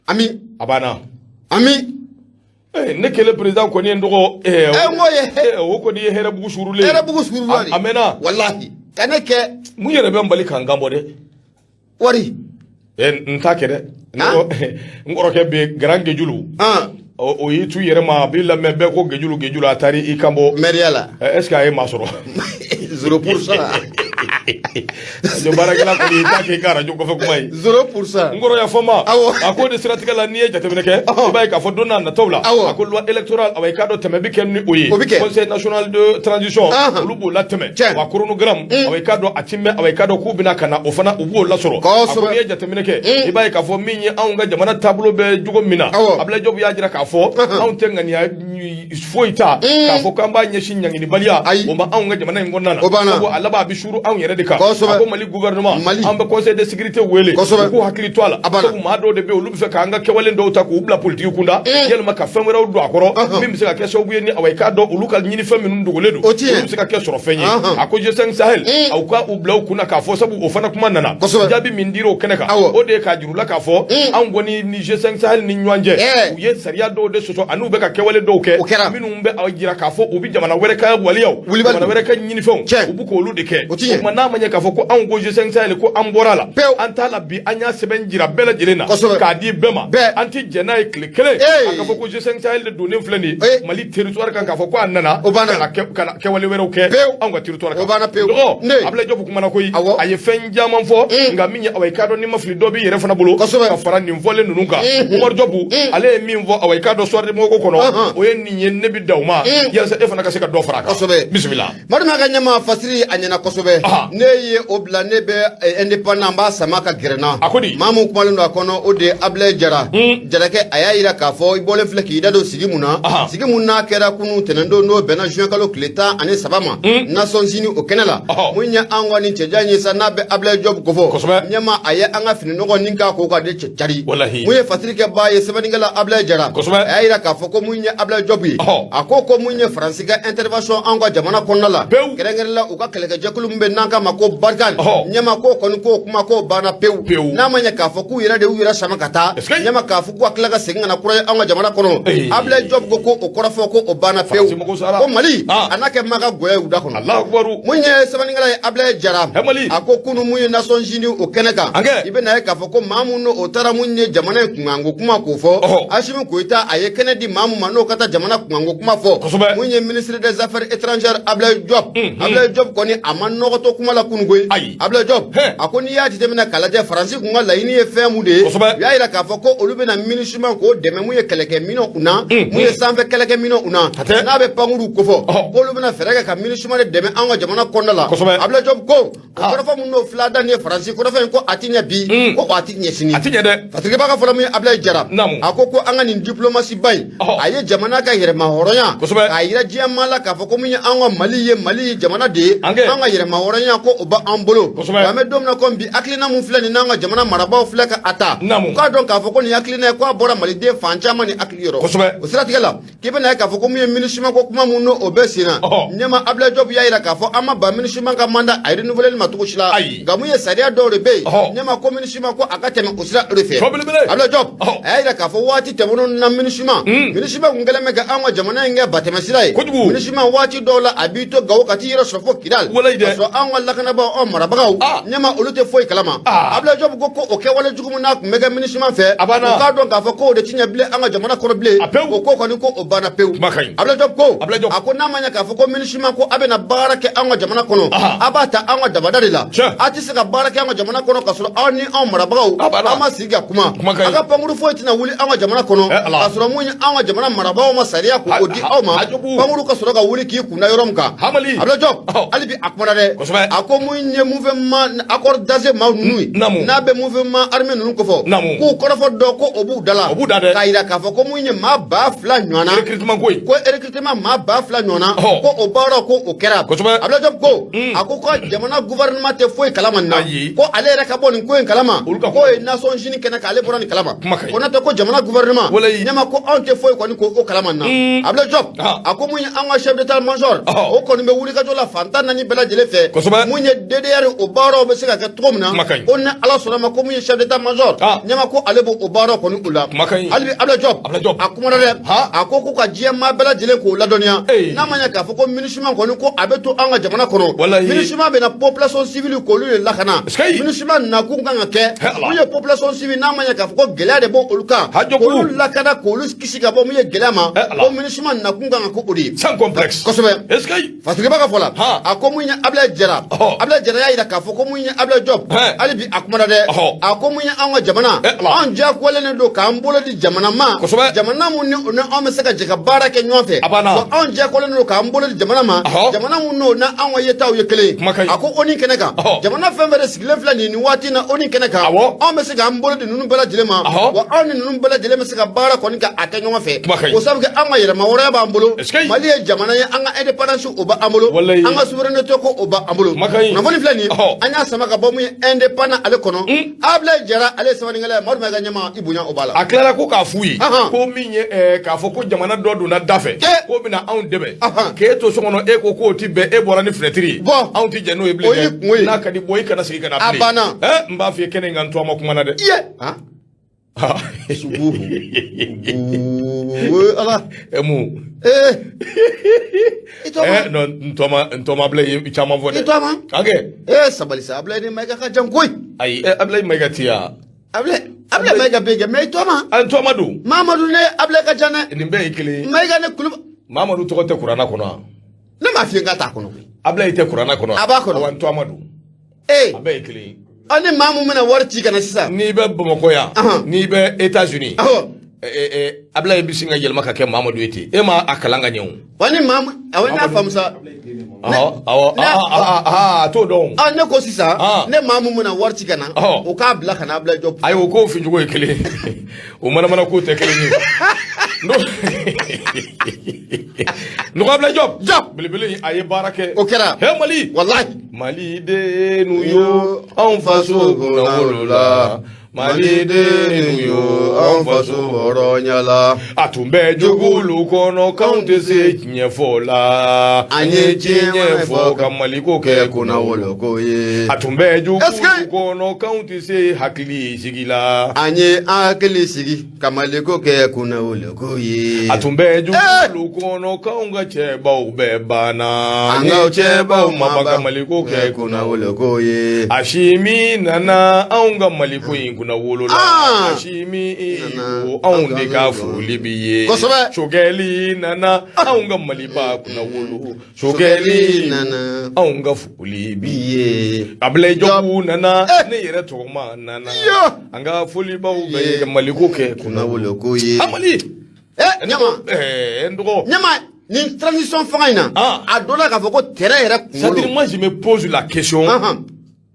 Speaker 2: Ami.
Speaker 1: A banna.
Speaker 2: Ami.
Speaker 1: Ne kɛlen président kɔni ye, n dɔgɔ,
Speaker 2: Eh, n ko ye
Speaker 1: o kɔni ye hɛrɛbugu surulen ye.
Speaker 2: Hɛrɛbugu surula de.
Speaker 1: A mɛnna.
Speaker 2: Walahi. Ka ne kɛ
Speaker 1: Mun yɛrɛ bɛ n bali k'an kan bɔ dɛ?
Speaker 2: Wari.
Speaker 1: N t'a kɛ dɛ.
Speaker 2: Ah.
Speaker 1: N kɔrɔkɛ bɛ Grand Gejulu.
Speaker 2: Han.
Speaker 1: O y'i t'u yɛrɛ ma, a b'i lamɛn bɛɛ ko Gejulu Gejulu, a taara i kan bɔ.
Speaker 2: Mɛriya la.
Speaker 1: Est ce que a ye maa sɔrɔ?
Speaker 2: 0%.
Speaker 1: Jɔ baarakɛla kɔni, i t'a kɛ i ka arajo kɔfɛ kuma ye.
Speaker 2: 0%.
Speaker 1: N kɔrɔ, yafa n ma.
Speaker 2: Awɔ.
Speaker 1: A ko de siratigɛ la, n'i ye jateminɛ kɛ,
Speaker 2: Ɔhɔn.
Speaker 1: i b'a ye k'a fɔ don n'a nataw la,
Speaker 2: Awɔ.
Speaker 1: a ko loi électorale, awa, i k'a dɔn tɛmɛ bɛ kɛ ni o ye.
Speaker 2: O bɛ kɛ.
Speaker 1: Conseil national de transition,
Speaker 2: Ahan.
Speaker 1: olu b'o latɛmɛ.
Speaker 2: Tiɲɛ.
Speaker 1: Wa chronogramme, awa, i k'a dɔn a ti mɛn, awa, i k'a dɔn k'u bɛna ka na o fana, u b'o lasɔrɔ.
Speaker 2: Kosɛbɛ.
Speaker 1: A ko n'i ye jateminɛ kɛ, i b'a ye k'a fɔ min ye anw ka jamana taabolo bɛ cogo min na,
Speaker 2: Awɔ.
Speaker 1: Abdoulaye Diop y'a jira k'a fɔ anw tɛ ŋaniya foyi ta k'a fɔ k'an b'a ɲɛsin ɲanginibaliya
Speaker 2: Ayi.
Speaker 1: o ma anw ka jamana in kɔnɔna na,
Speaker 2: O banna.
Speaker 1: sabu a laban a bɛ suuru anw yɛrɛ de kan.
Speaker 2: Kosɛbɛ.
Speaker 1: A ko Mali gouvernement,
Speaker 2: Mali.
Speaker 1: an bɛ conseil de sécurité wele,
Speaker 2: Kosɛbɛ.
Speaker 1: u k'u hakili to a la,
Speaker 2: A banna.
Speaker 1: sabu maa dɔw de bɛ yen, olu bɛ fɛ k'an ka kɛwale dɔw ta k'u bila politiki kunda, yalima ka fɛn wɛrɛw don a kɔrɔ
Speaker 2: Ɔhɔn.
Speaker 1: min bɛ se ka kɛ sababu ye ni, awa, i k'a dɔn olu ka ɲinifɛn minnu dogolen don,
Speaker 2: O tiɲɛ.
Speaker 1: olu bɛ se ka kɛ sɔrɔfɛn ye.
Speaker 2: Ɔhɔn.
Speaker 1: A ko G5 Sahel, aw ka u bila u kunna k'a fɔ, sabu o fana kuma nana.
Speaker 2: Kosɛbɛ.
Speaker 1: Jaabi min dir'o kɛnɛ kan,
Speaker 2: Awɔ.
Speaker 1: o de ye k'a jira u la k'a fɔ anw kɔni ni G5 Sahel ni ɲɔgɔn cɛ,
Speaker 2: Ɛɛ.
Speaker 1: u ye sariya dɔw de sɔsɔ ani u bɛ ka kɛwale dɔw kɛ
Speaker 2: O kɛra.
Speaker 1: minnu bɛ a jira k'a fɔ u bɛ jamana wɛrɛ ka waleyaw,
Speaker 2: Wulibali.
Speaker 1: jamana wɛrɛ ka ɲinifɛnw,
Speaker 2: Tiɲɛ.
Speaker 1: u bɛ k'olu de kɛ.
Speaker 2: O tiɲɛ.
Speaker 1: O tuma n'a ma ɲɛ k'a fɔ ko anw ko G5 Sahel ko an bɔra a la,
Speaker 2: Pewu.
Speaker 1: an t'a la bi, an y'a sɛbɛn jira bɛɛ lajɛlen na
Speaker 2: Kosɛbɛ.
Speaker 1: k'a di bɛɛ ma,
Speaker 2: Bɛɛ.
Speaker 1: an ti jɛn n'a ye tile kelen
Speaker 2: Ee.
Speaker 1: a ka fɔ ko G5 Sahel de donnen filɛ nin ye
Speaker 2: Ee.
Speaker 1: Mali territoire kan, k'a fɔ ko a nana
Speaker 2: O banna.
Speaker 1: ka na kɛwale wɛrɛw kɛ
Speaker 2: Pewu.
Speaker 1: anw ka territoire kan.
Speaker 2: O banna pewu.
Speaker 1: Dɔgɔ,
Speaker 2: Ne.
Speaker 1: Abdoulaye Diop kumana koyi.
Speaker 2: Awɔ.
Speaker 1: A ye fɛn caman fɔ, nka min ye, awa, i k'a dɔn n'i ma fili, dɔ b'i yɛrɛ fana bolo
Speaker 2: Kosɛbɛ.
Speaker 1: ka fara nin fɔlen ninnu kan. Umar Diop, ale ye min fɔ, awa, i k'a dɔn soir de mɔgɔ kɔnɔ,
Speaker 2: Ɔhɔn.
Speaker 1: o ye ye nin ye, ne bɛ dan o ma yalasa e fana ka se ka dɔ fara a kan.
Speaker 2: Kosɛbɛ.
Speaker 1: Bisimila.
Speaker 2: Madu ka ɲɛma, fasiri a ɲɛna kosɛbɛ. Ne ye o bila, ne bɛ Indépendant, n b'a sama ka gɛrɛ n na.
Speaker 1: A ko di?
Speaker 2: Maa mun kumalen don a kɔnɔ, o de ye Abilaye Jara. Jarakɛ, a y'a yira k'a fɔ i bɔlen filɛ k'i da don sigi mun na, sigi mun n'a kɛra kunu tɛnɛndon, n'o bɛnna juin kalo tile 13 ma, Nations Unies o kɛnɛ la. Mun ye an ka nin cɛjan ye sa, n'a bɛ Abilaye Diop kofɔ. Ɲɛma, a ye an ka fini nɔgɔ nin k'a ko ka de cɛ cari.
Speaker 1: Walahi.
Speaker 2: Mun ye fasiri kɛbaa ye, sɛbɛnnikɛla Abilaye Jara. A y'a yira k'a fɔ ko mun ye Abilaye Diop ye, a ko ko mun ye Faransi ka intervention an ka jamana kɔnɔna la,
Speaker 1: Pewu.
Speaker 2: kɛrɛnkɛrɛnla u ka kɛlɛkɛjɛkulu min bɛ n'an k'a ma ko Barkhane. Ɲɛma, ko kɔni k'o kuma k'o banna pewu.
Speaker 1: Pewu.
Speaker 2: N'a ma ɲɛ k'a fɔ k'u yɛrɛ de y'u yɛrɛ sama ka taa,
Speaker 1: Est-ce que-
Speaker 2: ɲɛma, k'a fɔ k'u ka tila ka segin ka na kura ye an ka jamana kɔnɔ, Abilaye Diop ko ko o kɔrɔfɔ ko o banna pewu.
Speaker 1: Faransi mago sara.
Speaker 2: Ko Mali a n'a kɛ ma ka goya u da kɔnɔ.
Speaker 1: Allahu akbar.
Speaker 2: Mun ye sɛbɛnnikɛla ye Abilaye Jara,
Speaker 1: Hɛmali.
Speaker 2: a ko kunu mun ye Nations Unies o kɛnɛ kan,
Speaker 1: Ankɛ.
Speaker 2: i bɛna ye k'a fɔ ko maa mun n'o taara mun ye jamana in kunkanko kuma k'o fɔ, Asimi Goyita, a ye kɛnɛ di maa mun ma n'o ka taa jamana kunkanko kuma fɔ, mun ye ministre des Affaires étrangères Abilaye Diop. Abilaye Diop kɔni a ma nɔgɔ to kuma la kunu koyi.
Speaker 1: Ayi.
Speaker 2: Abilaye Diop a ko n'i y'a jateminɛ k'a lajɛ, Faransi kun ka laɲini ye fɛn mun de ye, u y'a yira k'a fɔ ko olu bɛna MINUSMA k'o dɛmɛ mun ye kɛlɛkɛminɛnw na, mun ye sanfɛ kɛlɛkɛminɛnw na,
Speaker 1: A tɛ.
Speaker 2: n'a bɛ pankuru kofɔ, k'olu bɛna fɛɛrɛ kɛ ka MINUSMA de dɛmɛ an ka jamana kɔnɔna la. Abilaye Diop ko o kɔrɔfɔ mun n'o fila da nin ye Faransi kɔrɔfɔ in, ko a ti ɲɛ bi, ko a ti ɲɛ sini.
Speaker 1: A ti ɲɛ dɛ.
Speaker 2: Fasiriba ka fɔlɔ min ye Abilaye Jara, a ko ko an ka nin diplomatie ba in, a ye jamana ka yɛrɛma hɔrɔnya k'a yira diɲɛ maa la k'a fɔ ko min ye an ka Mali ye, Mali ye jamana de ye,
Speaker 1: Ankɛ.
Speaker 2: an ka yɛrɛma hɔrɔnya ko o b'an bolo. An bɛ don min na komi bi, hakilina mun filɛ nin n'an ka jamana marabaaw filɛ ka a ta, u k'a dɔn k'a fɔ ko nin hakilina ye ko a bɔra maliden fan caman ni hakili yɔrɔ. O siratigɛ la, k'i bɛna ye k'a fɔ ko mun ye MINUSMA ko kuma mun n'o o bɛ sen na, ɲɛma, Abilaye Diop y'a yira k'a fɔ an ma ban MINUSMA ka mandat a renouveler ma cogo si la.
Speaker 1: Ayi.
Speaker 2: Nka mun ye sariya dɔw de bɛ yen, ɲɛma, ko MINUSMA ko a ka tɛmɛ o sira o de fɛ.
Speaker 1: Fɔ belebele.
Speaker 2: Abilaye Diop a y'a yira k'a fɔ waati tɛmɛnenw na, MINUSMA kun kɛlen bɛ ka an ka jamana in kɛ batɛmɛsira ye.
Speaker 1: Kojugu.
Speaker 2: MINUSMA waati dɔw la a b'i to Gawo ka t'i yɛrɛ sɔrɔ fo Kidal,
Speaker 1: Walayi dɛ.
Speaker 2: k'a sɔrɔ an ka lakanabaaw, anw marabagaw, ɲɛma, olu tɛ foyi kalama. Abilaye Diop ko ko o kɛwale jugu min n'a kun bɛ kɛ MINUSMA fɛ,
Speaker 1: A banna.
Speaker 2: u k'a dɔn k'a fɔ k'o de ti ɲɛ bilen an ka jamana kɔnɔ bilen.
Speaker 1: A pewu.
Speaker 2: O ko kɔni ko o banna pewu.
Speaker 1: Kuma ka ɲi.
Speaker 2: Abilaye Diop ko,
Speaker 1: Abilaye Diop.
Speaker 2: a ko n'a ma ɲɛ k'a fɔ ko MINUSMA ko a bɛna baara kɛ an ka jamana kɔnɔ, a b'a ta an ka dabada de la. A tɛ se ka baara kɛ an ka jamana kɔnɔ k'a sɔrɔ aw ni anw marabagaw
Speaker 1: A banna.
Speaker 2: an ma sigi ka kuma.
Speaker 1: Kuma ka ɲi.
Speaker 2: A ka pankuru foyi tɛna wuli an ka jamana kɔnɔ
Speaker 1: Eh, Ala.
Speaker 2: k'a sɔrɔ mun ye an ka jamana marabagaw ma sariya k'o di aw ma,
Speaker 1: Ajobu.
Speaker 2: pankuru ka sɔrɔ ka wuli k'i kunda yɔrɔ min kan.
Speaker 1: Hamali.
Speaker 2: Abilaye Diop, hali bi a kumana dɛ. A ko mun ye mouvement accord d'Alger maaw ninnu ye, n'a bɛ mouvement armé ninnu kofɔ, k'u kɔrɔfɔ dɔ ko o b'u da la,
Speaker 1: O b'u da dɛ.
Speaker 2: k'a yira k'a fɔ ko mun ye maa 2000 ɲɔgɔnna
Speaker 1: Recrutement ko in.
Speaker 2: ko recrutement maa 2000 ɲɔgɔnna, ko o baaraw ko o kɛra. Abilaye Diop ko, a ko ko jamana gouvernement tɛ foyi kalama nin na,
Speaker 1: Ayi.
Speaker 2: ko ale yɛrɛ ka bɔ nin ko in kalama,
Speaker 1: Olu ka
Speaker 2: k'o ye Nations Unies kɛnɛ kan, ale bɔra nin kalama.
Speaker 1: Kuma ka ɲi.
Speaker 2: Ko n'o tɛ ko jamana gouvernement,
Speaker 1: Walayi.
Speaker 2: ɲɛma, ko anw tɛ foyi kɔni ko o kalama nin na. Abilaye Diop a ko mun ye an ka chef d'état major, o kɔni bɛ wulikajɔ la fan 14 bɛɛ lajɛlen fɛ, mun ye DDR o baaraw bɛ se ka kɛ cogo min na,
Speaker 1: Kuma ka ɲi.
Speaker 2: ko ni Ala sɔnna ma, ko mun ye chef d'état major, ɲɛma, ko ale b'o o baaraw kɔni o la.
Speaker 1: Kuma ka ɲi.
Speaker 2: Hali bi Abilaye Diop
Speaker 1: Abilaye Diop.
Speaker 2: a kumana dɛ. A ko ko ka diɲɛ maa bɛɛ lajɛlen k'o ladɔnniya, n'a ma ɲɛ k'a fɔ ko MINUSMA kɔni ko a bɛ to an ka jamana kɔnɔ,
Speaker 1: Walahi.
Speaker 2: MINUSMA bɛna population civile k'olu de lakana.
Speaker 1: Est-ce que-
Speaker 2: MINUSMA nakun kan ka kɛ
Speaker 1: He Ala.
Speaker 2: mun ye population civile, n'a ma ɲɛ k'a fɔ ko gɛlɛya de b'o olu kan,
Speaker 1: Hajobu.
Speaker 2: k'olu lakana, k'olu kisi ka bɔ mun ye gɛlɛya ma,
Speaker 1: He Ala.
Speaker 2: ko MINUSMA nakun kan ka kɛ o de ye.
Speaker 1: Sans complexe.
Speaker 2: Kosɛbɛ.
Speaker 1: Est-ce que
Speaker 2: Fasiriba ka fɔ la, a ko mun ye Abilaye Jara, Abilaye Jara y'a yira k'a fɔ ko mun ye Abilaye Diop, hali bi a kumana dɛ. A ko mun ye an ka jamana,
Speaker 1: Eh, Ala.
Speaker 2: anw diyagoyalen don k'an bolo di jamana ma, jamana mun ni o ni anw bɛ se ka jɛ ka baara kɛ ɲɔgɔn fɛ.
Speaker 1: A banna.
Speaker 2: Wa anw diyagoyalen don k'an bolo di jamana ma, jamana mun n'o n'anw ka yetaw ye kelen ye.
Speaker 1: Kuma ka ɲi.
Speaker 2: A ko ONU kɛnɛ kan, jamana fɛn fɛn de sigilen filɛ nin waati in na ONU kɛnɛ kan, anw bɛ se k'an bolo di ninnu bɛɛ lajɛlen ma, wa anw ni ninnu bɛɛ lajɛlen bɛ se ka baara kɔni kɛ a kɛ ɲɔgɔn fɛ.
Speaker 1: Kuma ka ɲi.
Speaker 2: O sabu kɛ an ka yɛrɛmahɔrɔnya b'an bolo.
Speaker 1: Est-ce que-
Speaker 2: Mali ye jamana ye, an ka indépendance o b'an bolo,
Speaker 1: Walayi.
Speaker 2: an ka souveraineté ko o b'an bolo.
Speaker 1: Kuma ka ɲi.
Speaker 2: Kunnafoni filɛ nin ye, an y'a sama ka bɔ mun ye Indépendant ale kɔnɔ. Abilaye Jara ale ye sɛbɛnnikɛla ye. Madu Mayiga ɲɛma, i bonya o b'a la.
Speaker 1: A tilara ko k'a f'u ye ko min ye k'a fɔ ko jamana dɔ donna da fɛ k'o bɛna anw dɛmɛ, k'e to so kɔnɔ, e ko k'o ti bɛn, e bɔra ni fenêtre ye.
Speaker 2: Bɔ.
Speaker 1: Anw ti jɛn n'o ye bilen
Speaker 2: O y'i
Speaker 1: dɛ.
Speaker 2: kungo ye.
Speaker 1: N'a ka di bɔ, i kana segin ka na
Speaker 2: A
Speaker 1: bilen.
Speaker 2: banna.
Speaker 1: N b'a f'i ye kɛnɛ in kan, n tɔgɔ ma kuma na dɛ.
Speaker 2: Iye subuhu Ala.
Speaker 1: Ɛ mun?
Speaker 2: Ee, i tɔgɔ ma?
Speaker 1: Non, n tɔgɔ ma, n tɔgɔ ma Abilaye ye caman fɔ dɛ.
Speaker 2: I tɔgɔ ma?
Speaker 1: Hakɛ.
Speaker 2: Ee, sabali sa, Abilaye ni Mayiga ka jan koyi.
Speaker 1: Ayi, Abilaye Mayiga ti yan.
Speaker 2: Abilaye Mayiga bɛ yen kɛ, mais i tɔgɔ ma?
Speaker 1: An tɔgɔ ma don.
Speaker 2: Mamadu ne Abilaye ka jan dɛ.
Speaker 1: Nin bɛɛ ye kelen ye.
Speaker 2: Mayiga ne Kuluba.
Speaker 1: Mamadu tɔgɔ tɛ kuranna kɔnɔ wa?
Speaker 2: Ne m'a f'i ye n k'a t'a kɔnɔ koyi.
Speaker 1: Abilaye tɛ kuranna kɔnɔ wa?
Speaker 2: A b'a kɔnɔ.
Speaker 1: Awa, n tɔgɔ ma don.
Speaker 2: Ee.
Speaker 1: A bɛɛ ye kelen ye.
Speaker 2: Aw ni maa mun bɛna wari ci ka na sisan.
Speaker 1: N'i bɛ Bamakɔ yan, n'i bɛ États-Unis, Ablaye bɛ sin ka yɛlɛma ka kɛ Mamadu ye ten, e ma a kalan ka ɲɛ o.
Speaker 2: Wa ni maa, awɔ, n y'a faamu sa.
Speaker 1: Awɔ, awɔ, a t'o dɔn.
Speaker 2: Ah, ne ko sisan, ne maa mun bɛna wari ci ka na, o k'a bila ka na Ablaye Diop.
Speaker 1: Ayi, o k'o fincogo ye kelen ye, o manamana ko tɛ kelen ye. Nɔgɔ Ablaye Diop.
Speaker 2: Diop.
Speaker 1: Belebele, a ye baara kɛ.
Speaker 2: O kɛra.
Speaker 1: He Mali.
Speaker 2: Walahi.
Speaker 1: Malidennu yo, anw faso kunnawolo la. Malidennu yo, anw faso
Speaker 2: hɔrɔnya la.
Speaker 1: A tun bɛ jugulu kɔnɔ k'anw tɛ se tiɲɛ fɔ la.
Speaker 2: An ye tiɲɛ
Speaker 1: fɔ ka Maliko kɛ
Speaker 2: kunnawolo ko ye.
Speaker 1: A tun bɛ jugulu kɔnɔ k'anw tɛ se hakili sigi la.
Speaker 2: An ye an hakili sigi ka Maliko kɛ kunnawolo ko ye.
Speaker 1: A tun bɛ jugulu kɔnɔ k'anw ka cɛbaw bɛɛ banna.
Speaker 2: An ka cɛbaw
Speaker 1: ma ban ka Maliko kɛ
Speaker 2: kunnawolo ko ye.
Speaker 1: Asimi nana anw ka Maliko in kunnawolo la. Asimi ko anw de ka foli b'i ye.
Speaker 2: Kosɛbɛ.
Speaker 1: Sogɛli nana anw ka Maliba kunnawolo.
Speaker 2: Sogɛli nana
Speaker 1: anw ka foli b'i
Speaker 2: ye.
Speaker 1: Ablaye Diop nana, ne yɛrɛ tɔgɔma nana. An ka folibaw bɛɛ ye ka Maliko kɛ
Speaker 2: kunnawolo ko ye.
Speaker 1: A Mali.
Speaker 2: Ɲama.
Speaker 1: N dɔgɔ.
Speaker 2: Ɲama, nin transition fanga in na, a dɔnna k'a fɔ ko terrain yɛrɛ kunkolo.
Speaker 1: C'est-à-dire, moi je me pose la question.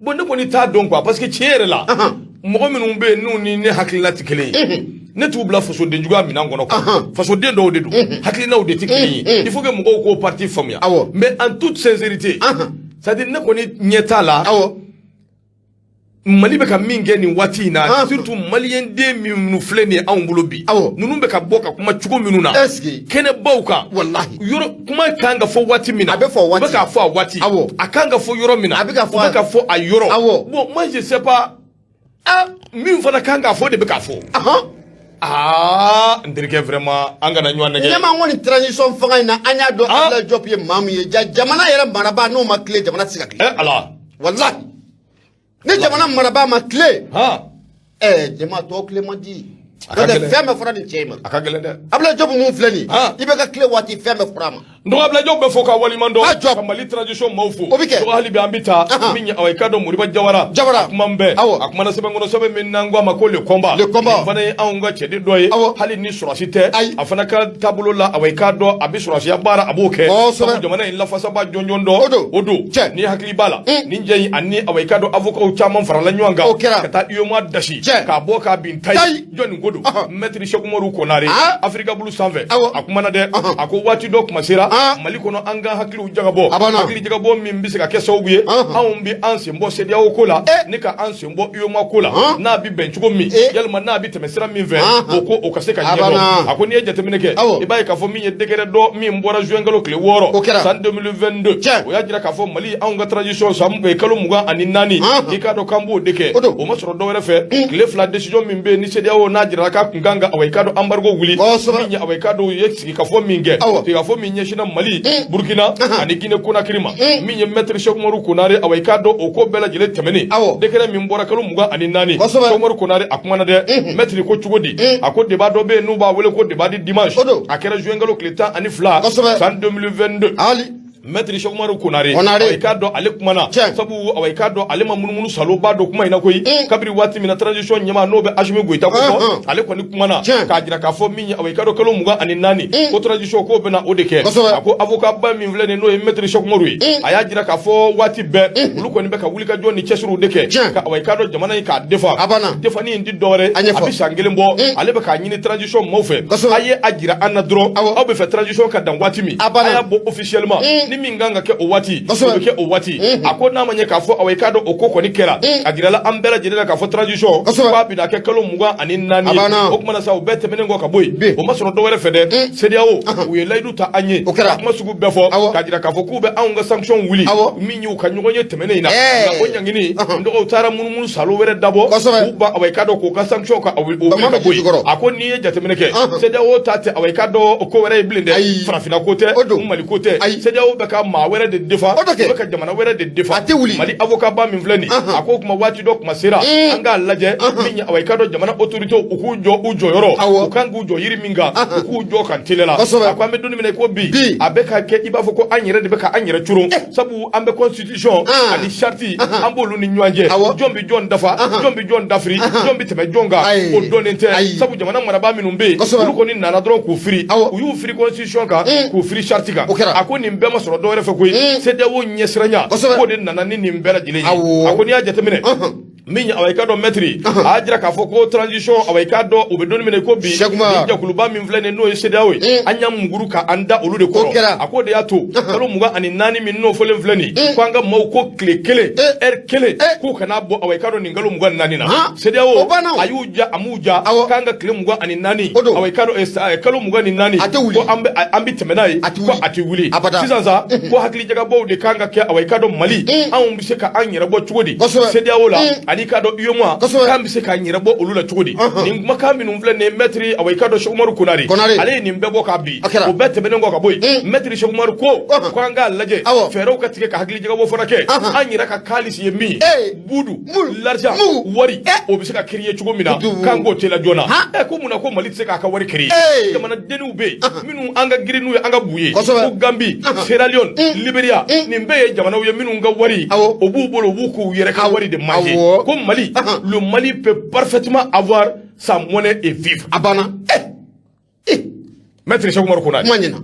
Speaker 1: Bon, ne kɔni t'a dɔn quoi, parce que tiɲɛ yɛrɛ la, mɔgɔ minnu bɛ yen n'u ni ne hakilina tɛ kelen ye, ne t'u bila fasoden juguya minɛn kɔnɔ quoi. Fasoden dɔw de don, hakilinaw de tɛ kelen ye. Il faut que mɔgɔw k'o parti faamuya. Mais en toute sincérité, c'est-à-dire ne kɔni ɲɛ t'a la. Mali bɛ ka min kɛ nin waati in na, surtout maliyɛn den minnu filɛ nin ye anw bolo bi, ninnu bɛ ka bɔ ka kuma cogo minnu na kɛnɛbaw kan,
Speaker 2: walahi,
Speaker 1: yɔrɔ kuma kan ka fɔ waati min na,
Speaker 2: a bɛ fɔ waati,
Speaker 1: u bɛ k'a fɔ a waati, a kan ka fɔ yɔrɔ min na,
Speaker 2: a bɛ ka fɔ,
Speaker 1: u bɛ ka fɔ a yɔrɔ. Bon, moi je sais pas, ah, min fana kan k'a fɔ de bɛ k'a fɔ. Aa, n terikɛ, vraiment, an kana ɲɔgɔn nɛgɛ.
Speaker 2: Ɲɛma, n ko nin transition fanga in na, an y'a dɔn Ablaye Diop ye maa min ye. Ja jamana yɛrɛ marabaa n'o ma tile, jamana tɛ se ka tile.
Speaker 1: Ɛ Ala.
Speaker 2: Walahi, ni jamana marabaa ma tile, jama tɔw tile man di.
Speaker 1: A ka gɛlɛn.
Speaker 2: Fɛn bɛɛ fɔra nin cɛ in ma.
Speaker 1: A ka gɛlɛn dɛ.
Speaker 2: Ablaye Diop mun filɛ nin ye, i bɛ ka tile waati, fɛn bɛɛ fɔra a ma.
Speaker 1: N dɔgɔ, Ablaye Diop bɛ fo ka waliman dɔn.
Speaker 2: A jɔ.
Speaker 1: Ka Mali transition maaw fo.
Speaker 2: O bɛ kɛ.
Speaker 1: Dɔgɔ, hali bi an bɛ taa min ye, awa, i k'a dɔn Moriba Jawara.
Speaker 2: Jawara.
Speaker 1: A kuma bɛɛ. A kumana sɛbɛn kɔnɔ, sɛbɛn min n'an ko a ma ko Le Combat.
Speaker 2: Le Combat.
Speaker 1: Nin fana ye anw ka cɛden dɔ ye. Hali ni sɔrɔsi tɛ.
Speaker 2: Ayi.
Speaker 1: A fana ka taabolo la, awa, i k'a dɔn a bɛ sɔrɔsiya baara, a b'o kɛ.
Speaker 2: Kosɛbɛ.
Speaker 1: Sabu jamana in lafasaba jɔnjɔn dɔ.
Speaker 2: O don.
Speaker 1: O don.
Speaker 2: Cɛ.
Speaker 1: Ni hakili b'a la. Nin jɛ in ani, awa, i k'a dɔn avocat caman farala ɲɔgɔn kan.
Speaker 2: O kɛra.
Speaker 1: Ka taa UEMOA dasi.
Speaker 2: Cɛ.
Speaker 1: K'a bɔ k'a bin tayi.
Speaker 2: Tayi.
Speaker 1: Jɔn nin ko don? Maître Cheick Umaru Konare. Afrika Bulu sanfɛ. A kumana dɛ. A ko waati dɔ kuma sera Mali kɔnɔ, an ka hakiliw jagabɔ.
Speaker 2: A banna.
Speaker 1: Hakili jagabɔ min bɛ se ka kɛ sababu ye, anw bɛ an sen bɔ CEDEAO ko la, ni ka an sen bɔ UEMOA ko la, n'a bɛ bɛn cogo min, yalima n'a bɛ tɛmɛ sira min fɛ, o ko o ka se ka
Speaker 2: A
Speaker 1: ɲɛdɔn.
Speaker 2: banna.
Speaker 1: A ko n'i ye jateminɛ kɛ, i b'a ye k'a fɔ min ye décret dɔ min bɔra juin kalo tile 6,
Speaker 2: O kɛra.
Speaker 1: san 2022, o y'a jira k'a fɔ Mali, anw ka transition san kalo 24, i k'a dɔn k'an b'o de kɛ.
Speaker 2: O don.
Speaker 1: O ma sɔrɔ dɔwɛrɛ fɛ, tile 2 décision min bɛ yen ni CEDEAO n'a jirala k'a kun kan ka, awa, i k'a dɔn embargo wuli, min ye, awa, i k'a dɔn u ye sigikafɔ min kɛ, sigikafɔ min ɲɛsinna Mali, Burkina ani Guinée Conakry ma, min ye maître Cheick Umaru Konare, awa, i k'a dɔn o ko bɛɛ lajɛlen tɛmɛnen, décret min bɔra kalo 24, Cheick Umaru Konare a kumana dɛ. Maître ko cogo di? A ko débat dɔ bɛ yen n'u b'a wele ko débat du dimanche.
Speaker 2: O don.
Speaker 1: A kɛra juin kalo tile 12, san 2022.
Speaker 2: Ali.
Speaker 1: Maître Cheick Umaru Konare,
Speaker 2: Konare.
Speaker 1: awa, i k'a dɔn ale kumana. Sabu, awa, i k'a dɔn ale ma munumunu saloba don kuma in na koyi. Kabiri waati min na transition ɲɛmaa n'o bɛ Asimi Goyita ko fɔ, ale kɔni kumana k'a jira k'a fɔ min ye, awa, i k'a dɔn kalo 24 ko transition k'o bɛna o de kɛ. A ko avocat ba min filɛ nin ye, n'o ye maître Cheick Umaru ye, a y'a jira k'a fɔ waati bɛɛ olu kɔni bɛ ka wulikajɔ ni cɛsiriw de kɛ ka, awa, i k'a dɔn jamana in k'a defa.
Speaker 2: A banna.
Speaker 1: Defani in ti dɔwɛrɛ,
Speaker 2: A ɲɛfɔ.
Speaker 1: a bɛ san kelen bɔ, ale bɛ k'a ɲini transition maaw fɛ, a ye a jira an na dɔrɔn, aw bɛ fɛ transition ka dan waati min,
Speaker 2: A banna.
Speaker 1: a y'a bɔ officiellement, ni min kan ka kɛ o waati, o bɛ kɛ o waati. A ko n'a ma ɲɛ k'a fɔ, awa, i k'a dɔn o ko kɔni kɛra, a jirala an bɛɛ lajɛlen na k'a fɔ transition k'a bɛna kɛ kalo 24
Speaker 2: A
Speaker 1: ye.
Speaker 2: banna.
Speaker 1: O kumana sa, o bɛɛ tɛmɛnen kɔ ka bɔ yen,
Speaker 2: Bi.
Speaker 1: o ma sɔrɔ dɔwɛrɛ fɛ dɛ, CEDEAO u ye layidu ta an ye
Speaker 2: O kɛra.
Speaker 1: ka kuma sugu bɛɛ fɔ, k'a jira k'a fɔ k'u bɛ anw ka sanction wuli, min y'u ka ɲɔgɔn ye tɛmɛnen in na. Nka o ɲangini, n dɔgɔw taara munumunu salo wɛrɛ dabɔ, k'u ban, awa, i k'a dɔn k'u ka sanction ka o wuli
Speaker 2: Bama
Speaker 1: ka
Speaker 2: bɛ
Speaker 1: bɔ yen.
Speaker 2: jukɔrɔ.
Speaker 1: A ko n'i ye jateminɛ kɛ, CEDEAO ta tɛ, awa, i k'a dɔn ko wɛrɛ ye bilen dɛ,
Speaker 2: Ayi.
Speaker 1: farafinna ko tɛ,
Speaker 2: O don.
Speaker 1: Mali ko tɛ.
Speaker 2: Ayi.
Speaker 1: CEDEAO bɛ bɛ ka maa wɛrɛ de défend,
Speaker 2: O tɛ kɛ.
Speaker 1: u bɛ ka jamana wɛrɛ de défend.
Speaker 2: A tɛ wuli.
Speaker 1: Mali avocat ba min filɛ nin, a ko kuma waati dɔ kuma sera, an k'a lajɛ min ye, awa, i ka dɔn jamana autorité u k'u jɔ u jɔyɔrɔ, u kan k'u jɔ yiri min kan, u k'u jɔ kan teliya la. A ko an bɛ don min na i ko bi, a bɛ ka kɛ i b'a fɔ ko an yɛrɛ de bɛ ka an yɛrɛ coron, sabu an bɛ constitution ani charte, an b'olu ni ɲɔgɔn cɛ. Jɔn bɛ jɔn dafa, jɔn bɛ jɔn dafiri, jɔn bɛ tɛmɛ jɔn kan, o dɔnnen tɛ, sabu jamana marabaa minnu bɛ yen, olu kɔni nana dɔrɔn k'u firi, u y'u firi constitution kan, k'u firi charte kan. A ko nin bɛɛ ma sɔrɔ dɔwɛrɛ fɛ koyi, CEDEAO ɲɛsiranya k'o de nana ni nin bɛɛ lajɛlen ye. A ko n'i y'a jateminɛ min ye, awa, i ka dɔn maître, a y'a jira k'a fɔ ko transition, awa, i k'a dɔn u bɛ don min na i ko bi, ni jɛkuluba min filɛ nin ye, n'o ye CEDEAO ye, an y'an muguru ka an da olu de kɔrɔ. A k'o de y'a to kalo 24 min n'o fɔlen filɛ nin ye, ko an ka maaw ko tile kelen, heure kelen, k'u kana bɔ, awa, i k'a dɔn nin kalo 24 na, CEDEAO a y'u ja, a m'u ja, k'an ka tile 24, awa, i k'a dɔn kalo 24, ko an bɛ tɛmɛ n'a ye, ko a tɛ wuli sisan sa, ko hakilijagabɔw de kan ka kɛ, awa, i k'a dɔn Mali, anw bɛ se ka an yɛrɛ bɔ cogo di CEDEAO la, ani k'a dɔn UEMOA, k'an bɛ se k'an yɛrɛ bɔ olu la cogo di. Nin kumakan minnu filɛ nin ye, maître, awa, i k'a dɔn Cheikh Umaru Konare, ale ye nin bɛɛ bɔ k'a bin. O bɛɛ tɛmɛnen kɔ ka bɔ yen, maître Cheikh Umaru ko ko an k'a lajɛ fɛɛrɛw ka tigɛ ka hakilijagabɔ fana kɛ, an yɛrɛ ka kaalisi ye min ye, budu, l'argent, wari, o bɛ se ka créer cogo min na, k'an k'o teliya joona. Ɛ, ko mun na ko Mali tɛ se k'a ka wari créer? Jamanadenninw bɛ yen minnu an ka girin n'u ye, an ka bu ye, ko Gambie, Sierra Leone, Liberia, nin bɛɛ ye jamanaw ye minnu ka wari o b'u bolo, u b'u k'u yɛrɛ ka wari de manger. Ko Mali, le Mali peut parfaitement avoir sa monnaie et vivre.
Speaker 2: A banna.
Speaker 1: Maître Cheikh Oumar Konare.
Speaker 2: Kuma ɲɛna.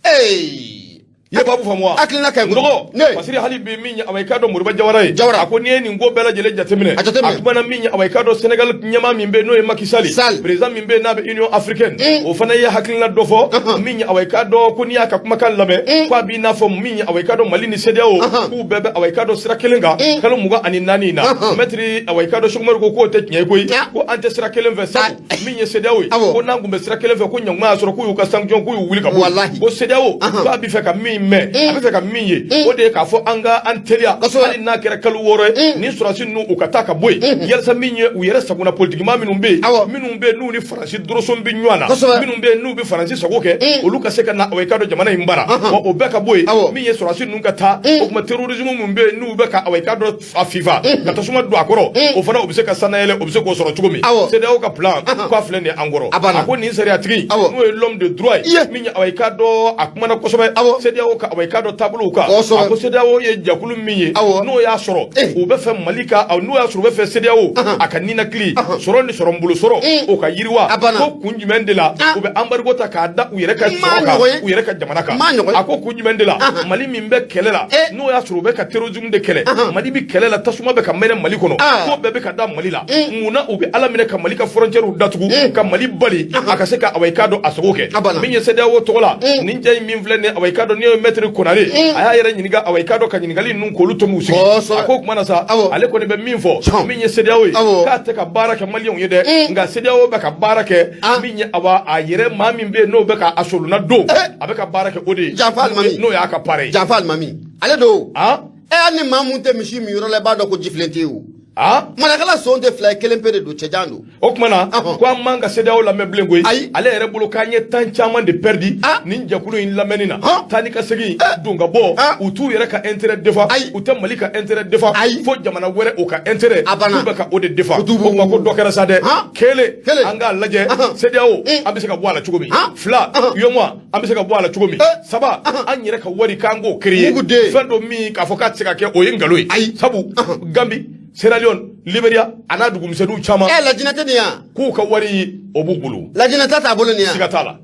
Speaker 1: I ye baabu faamu wa?
Speaker 2: Hakilina ka ɲi.
Speaker 1: Nɔgɔ parce que hali bi min ye, awa, i k'a dɔn Moriba Jawara ye, a ko n'i ye nin ko bɛɛ lajɛlen jateminɛ, a kumana min ye, awa, i k'a dɔn Sénégal ɲɛmaa min bɛ yen n'o ye Macky Sall, président min bɛ yen n'a bɛ Union africaine, o fana ye hakilina dɔ fɔ min ye, awa, i k'a dɔn ko n'i y'a ka kumakan lamɛn, k'a b'i n'a fɔ min ye, awa, i k'a dɔn Mali ni CEDEAO k'u bɛɛ bɛ, awa, i k'a dɔn sira kelen kan kalo 24 in na. Maître, awa, i k'a dɔn Cheikh Oumar ko k'o tɛ tiɲɛ ye koyi, ko an tɛ sira kelen fɛ, sabu min ye CEDEAO ye, ko n'an tun bɛ sira kelen fɛ, ko ɲankuma y'a sɔrɔ k'u y'u ka sanction k'u y'u wuli ka bɔ yen. Ko CEDEAO k'a bɛ fɛ ka min mɛn, a bɛ fɛ ka min ye, o de ye k'a fɔ an ka an teliya, hali n'a kɛra kalo 6 ye, ni sɔrɔdasi ninnu u ka taa ka bɔ yen, yalasa min ye u yɛrɛ sagona politikimaa minnu bɛ yen, minnu bɛ yen n'u ni Faransi doroso bɛ ɲɔgɔn na, minnu bɛ yen n'u bɛ Faransi sago kɛ, olu ka se ka na, awa, i k'a dɔn jamana in baara wa, o bɛɛ ka bɔ yen. Min ye sɔrɔdasi ninnu ka taa, o tuma terrorisme min bɛ yen n'u bɛ ka, awa, i k'a dɔn a FIFA ka tasuma don a kɔrɔ, o fana o bɛ se ka sannayɛlɛ, o bɛ se k'o sɔrɔ cogo min. CEDEAO ka plan k'a filɛ nin ye an kɔrɔ. A ko nin sariyatigi n'o ye l'homme de droit ye min ye, awa, i k'a dɔn a kumana kosɛbɛ CEDEAO ka, awa, i k'a dɔn taabolow kan. A ko CEDEAO ye jɛkulu min ye, n'o y'a sɔrɔ u bɛ fɛ Mali ka, n'o y'a sɔrɔ u bɛ fɛ CEDEAO a ka ninakili sɔrɔ ni sɔrɔ bolo sɔrɔ o ka yiriwa, ko kun jumɛn de la u bɛ embargo ta k'a da u yɛrɛ ka sɔrɔ kan, u yɛrɛ ka jamana kan? A ko kun jumɛn de la Mali min bɛ kɛlɛ la, n'o y'a sɔrɔ u bɛ ka terrorisme de kɛlɛ, Mali bɛ kɛlɛ la, tasuma bɛ ka mɛnɛ Mali kɔnɔ, ko bɛɛ bɛ ka da Mali la, munna u bɛ Ala minɛ ka Mali ka frontière datugu, ka Mali bali a ka se ka, awa, i k'a dɔn a sago kɛ? Min ye CEDEAO tɔgɔ la nin cɛ in min filɛ nin, awa, i k'a dɔn n'i ye maître Konare, a y'a yɛrɛ ɲininka, awa, i k'a dɔn ka ɲininkali ninnu k'olu to sigi. A ko o tuma na sa, ale kɔni bɛ min fɔ min ye CEDEAO ye, k'a tɛ ka baara kɛ maliyɛnw ye dɛ, nka CEDEAO bɛ ka baara kɛ min ye, awa, a yɛrɛ maa min bɛ yen n'o bɛ ka a solonna don, a bɛ ka baara kɛ o de ye, n'o y'a ka parrain ye.
Speaker 2: Janfa alimami ale don. Hali ni maa mun tɛ misi min yɔrɔ la, i b'a dɔn ko jifilen tɛ yen o. Marakala son tɛ fila ye, kelen pe de don, cɛjan don.
Speaker 1: O tuma na ko an man ka CEDEAO lamɛn bilen koyi. Ale yɛrɛ bolo k'an ye temps caman de perdu nin jɛkulu in lamɛnni na, taa ni ka segin, don ka bɔ, u t'u yɛrɛ ka intérêt défend, u tɛ Mali ka intérêt défend, fo jamana wɛrɛ o ka intérêt k'u bɛ ka o de défend. O tuma ko dɔ kɛra sa dɛ. Kelen, an k'a lajɛ CEDEAO an bɛ se ka bɔ a la cogo min. Fila, UEMOA an bɛ se ka bɔ a la cogo min. Saba, an yɛrɛ ka wari k'an k'o créer. Fɛn dɔ min k'a fɔ k'a tɛ se ka kɛ, o ye nkalon ye, sabu Gambie, Sierra Leone, Liberia a n'a dugumisɛnninw caman.
Speaker 2: Lajinɛ tɛ nin yan.
Speaker 1: K'u ka wari o b'u bolo.
Speaker 2: Lajinɛ ta t'a bolo nin yan.
Speaker 1: Siga t'a la.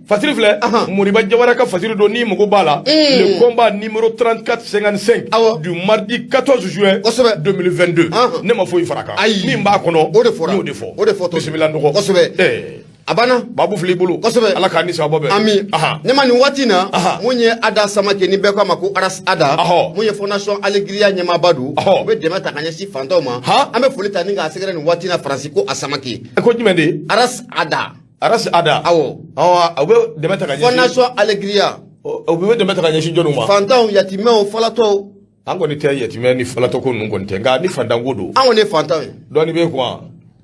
Speaker 1: Fasiri filɛ, Moriba Jawara ka fasiri don, n'i mago b'a la, le combat numéro 34 55 du mardi 14 juin 2022. Ne ma foyi fara kan. Min b'a kɔnɔ,
Speaker 2: o de fɔra.
Speaker 1: N y'o de fɔ.
Speaker 2: O de fɔ.
Speaker 1: Bisimila nɔgɔ.
Speaker 2: Kosɛbɛ. A banna.
Speaker 1: Babu filɛ i bolo.
Speaker 2: Kosɛbɛ.
Speaker 1: Ala k'a ni sababa bɛn.
Speaker 2: Ami. Ne ma nin waati na, mun ye Ada Samake ni bɛɛ ko a ma ko Aras Ada, mun ye Fondation Alegria ɲɛmaaba don, u bɛ dɛmɛ ta ka ɲɛsin fantanw ma. An bɛ foli ta ni k'a sɛgɛrɛ nin waati na Faransi ko a Samake.
Speaker 1: Ko jumɛn de?
Speaker 2: Aras Ada.
Speaker 1: Aras Ada.
Speaker 2: Awɔ.
Speaker 1: U bɛ dɛmɛ ta ka ɲɛsin.
Speaker 2: Fondation Alegria.
Speaker 1: U bɛ dɛmɛ ta ka ɲɛsin jɔnniw ma?
Speaker 2: Fantanw, yatimɛw, falatɔw.
Speaker 1: An kɔni tɛ yatimɛ ni falatɔ ko ninnu kɔni tɛ, nka ni fantanko don.
Speaker 2: An kɔni ye fantanw ye.
Speaker 1: Dɔɔni bɛ kuwa.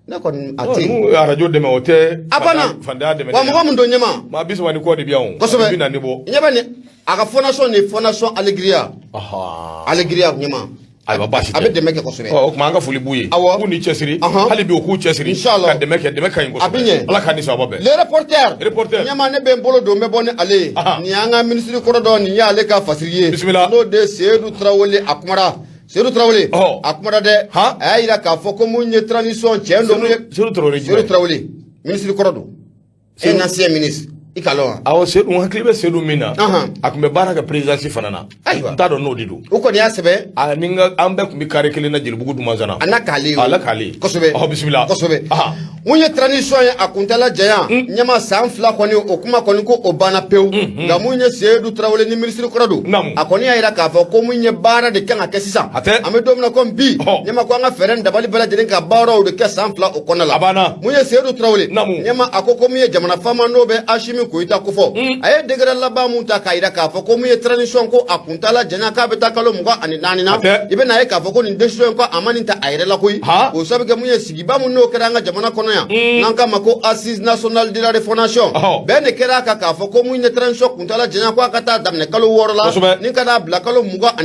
Speaker 2: Ne kɔni a tɛ yen.
Speaker 1: N'u ye arajo dɛmɛ, o tɛ.
Speaker 2: A banna.
Speaker 1: Fantanya dɛmɛ.
Speaker 2: Wa mɔgɔ min don, ɲɛma.
Speaker 1: Maa 30 ni kɔ de bɛ yan o.
Speaker 2: Kosɛbɛ.
Speaker 1: 40 bɔ.
Speaker 2: Ɲɛ bɛ nin a ka fondation ni fondation Alegria. Alegria, ɲɛma.
Speaker 1: Ayiwa, baasi tɛ.
Speaker 2: A bɛ dɛmɛ kɛ kosɛbɛ.
Speaker 1: Ɔ, o tuma an ka foli b'u ye.
Speaker 2: Awɔ.
Speaker 1: K'u ni cɛsiri. Hali bi u k'u cɛsiri.
Speaker 2: Inshallah.
Speaker 1: Ka dɛmɛ kɛ, dɛmɛ ka ɲi kosɛbɛ.
Speaker 2: A bɛ ɲɛ.
Speaker 1: Ala k'a ni sababa bɛn.
Speaker 2: Le reporter.
Speaker 1: Reporter.
Speaker 2: Ɲɛma, ne bɛ n bolo don, n bɛ bɔ ni ale ye. Nin y'an ka minisiri kɔrɔ dɔ, nin y'ale ka fasiri ye.
Speaker 1: Bisimila.
Speaker 2: N'o de Seyidu Tarawele, a kumara. Seyidu Tarawele. A kumara dɛ. A y'a jira k'a fɔ ko mun ye transition tiɲɛ don, mun ye.
Speaker 1: Seyidu Tarawele jumɛn?
Speaker 2: Seyidu Tarawele, minisiri kɔrɔ don. Un ancien ministre. I k'a lɔn wa?
Speaker 1: Awɔ, Seyidu, n hakili bɛ Seyidu min na. A tun bɛ baara kɛ présidence fana na.
Speaker 2: Ayiwa.
Speaker 1: N t'a dɔn n'o de don.
Speaker 2: O kɔni y'a sɛbɛn.
Speaker 1: A ni n ka an bɛɛ tun bɛ carré kelen na Jelibugu Dumanzana.
Speaker 2: A n'a k'ale ye.
Speaker 1: Ala k'ale ye.
Speaker 2: Kosɛbɛ.
Speaker 1: Ɔhɔ, bisimila.
Speaker 2: Kosɛbɛ. Mun ye transition ye, a kuntala janya, ɲɛma, san 2 kɔni, o kuma kɔni ko o banna pewu. Nka mun ye Seyidu Tarawele ni minisiri kɔrɔ don. A kɔni y'a jira k'a fɔ ko mun ye baara de kan ka kɛ sisan.
Speaker 1: A tɛ.
Speaker 2: An bɛ don min na komi bi. Ɲɛma, ko an ka fɛɛrɛ ni dabali bɛɛ lajɛlen ka baaraw de kɛ san 2 o kɔnɔna la.
Speaker 1: A banna.
Speaker 2: Mun ye Seyidu Tarawele. Ɲɛma, a ko mun ye jamana faama n'o bɛ Asimi Goyita kofɔ. A ye décret laban mun ta k'a jira k'a fɔ ko mun ye transition ko a kuntala janya k'a bɛ taa kalo 24 na.
Speaker 1: A tɛ.
Speaker 2: I bɛna ye k'a fɔ ko nin décision in ko a ma nin ta a yɛrɛ la koyi. O sabu kɛ mun ye sigiba mun n'o kɛra an ka jamana kɔnɔ yan. N'an k'a ma ko assise nationale de la refondation. Bɛn de kɛra a kan k'a fɔ ko mun ye transition kuntala janya ko a ka taa daminɛ kalo 6 la. Ni ka taa bila kalo 24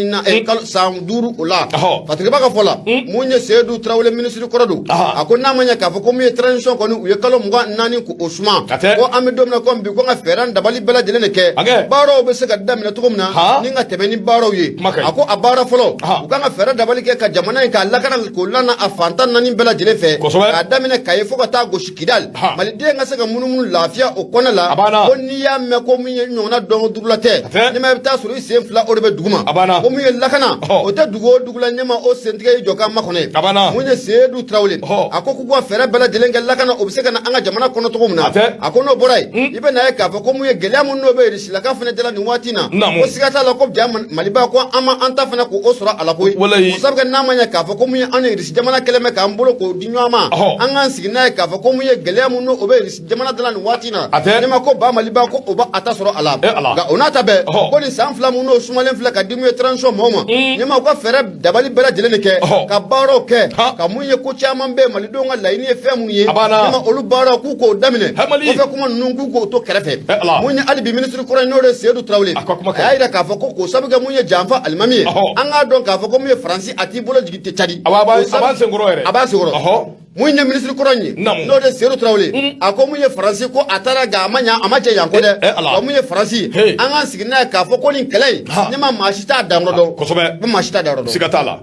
Speaker 2: na, kalo san 5 o la. Fatiriba ka fɔ la, mun ye Seyidu Tarawele minisiri kɔrɔ don. A ko n'a ma ɲɛ k'a fɔ ko mun ye transition kɔni u ye kalo 24 k'o suma.
Speaker 1: A tɛ.
Speaker 2: Ko an bɛ don min na komi bi, ko n ka fɛɛrɛ ni dabali bɛɛ lajɛlen de kɛ. Baaraw bɛ se ka daminɛ cogo min na ni ka tɛmɛ ni baaraw ye.
Speaker 1: Kuma ka ɲi.
Speaker 2: A ko a baara fɔlɔ, u kan ka fɛɛrɛ dabali kɛ ka jamana in k'a lakana k'o lana a fan 14 bɛɛ lajɛlen fɛ. K'a daminɛ Kayi fo ka taa gosi Kidali. Maliden ka se ka munumunu lafiya o kɔnɔ la.
Speaker 1: A banna.
Speaker 2: Ko n'i y'a mɛn ko min ye ɲɔgɔnna dɔn dugu la tɛ.
Speaker 1: A tɛ.
Speaker 2: Ɲɛma, i bɛ taa sɔrɔ i sen fila o de bɛ duguma.
Speaker 1: A banna.
Speaker 2: Ko min ye lakana. O tɛ dugu o dugu la, ɲɛma, o sentigɛ y'i jɔ k'a makɔnɔ ye.
Speaker 1: A banna.
Speaker 2: Mun ye Seyidu Tarawele. A ko k'u ka fɛɛrɛ bɛɛ lajɛlen kɛ lakana o bɛ se ka na an ka jamana kɔnɔ cogo min na.
Speaker 1: A tɛ.
Speaker 2: A ko n'o bɔra yen, i bɛ n'a ye k'a fɔ ko mun ye gɛlɛya mun n'o bɛ Irisilaka fana da la nin waati in na. Ko siga t'a la ko ja Maliba ko an ma an ta fana k'o sɔrɔ a la koyi.
Speaker 1: Walayi.
Speaker 2: O sabu kɛ n'a ma ɲɛ k'a fɔ ko mun ye an ni Irisi jamana kɛlen bɛ k'an bolo k'o di ɲɔgɔn ma. An k'an sigi n'a ye k'a fɔ ko mun ye gɛlɛya mun n'o bɛ Irisi jamana da la nin waati in na.
Speaker 1: A tɛ.
Speaker 2: Ne ma ko ba Maliba ko o b'a ta sɔrɔ a la.
Speaker 1: Eh Ala.
Speaker 2: Nka o n'a ta bɛɛ.
Speaker 1: Ɔhɔ.
Speaker 2: Ko nin san 2 mun n'o sumalen filɛ ka di mun ye transition mɔgɔw ma. Ɲɛma, u ka fɛɛrɛ dabali bɛɛ lajɛlen de kɛ. Ka baaraw kɛ. Ka mun ye ko caman bɛ yen, malidenw ka laɲini ye fɛn minnu ye.
Speaker 1: A banna.
Speaker 2: Ɲɛma, olu baaraw k'u k'o daminɛ.
Speaker 1: Hɛ, Mali.
Speaker 2: Kɔfɛ kuma ninnu k'u k'o to kɛrɛfɛ.
Speaker 1: Eh Ala.
Speaker 2: Mun ye hali bi minisiri kɔrɔ ye n'o de ye Seyidu Tarawele.
Speaker 1: A ka kuma ka ɲi.
Speaker 2: A y'a jira k'a fɔ ko k'o sabu kɛ mun ye janfa alimami ye. An k'a dɔn k'a fɔ ko mun ye Faransi a t'i bolo jigin tɛ Cadi.
Speaker 1: A b'an senkɔrɔ yɛrɛ.
Speaker 2: A b'a senkɔrɔ. Mun ye minisiri kɔrɔ in ye. N'o de Seyidu Tarawele. A ko mun ye Faransi ko a taara nka a ma ɲa, a ma jɛ yan ko dɛ.
Speaker 1: Eh Ala.
Speaker 2: Wa mun ye Faransi. An k'an sigi n'a ye k'a fɔ ko nin kɛlɛ in. Ne ma maa si t'a danyɔrɔ dɔn.
Speaker 1: Kosɛbɛ.
Speaker 2: Ko maa si t'a danyɔrɔ dɔn.
Speaker 1: Siga t'a la.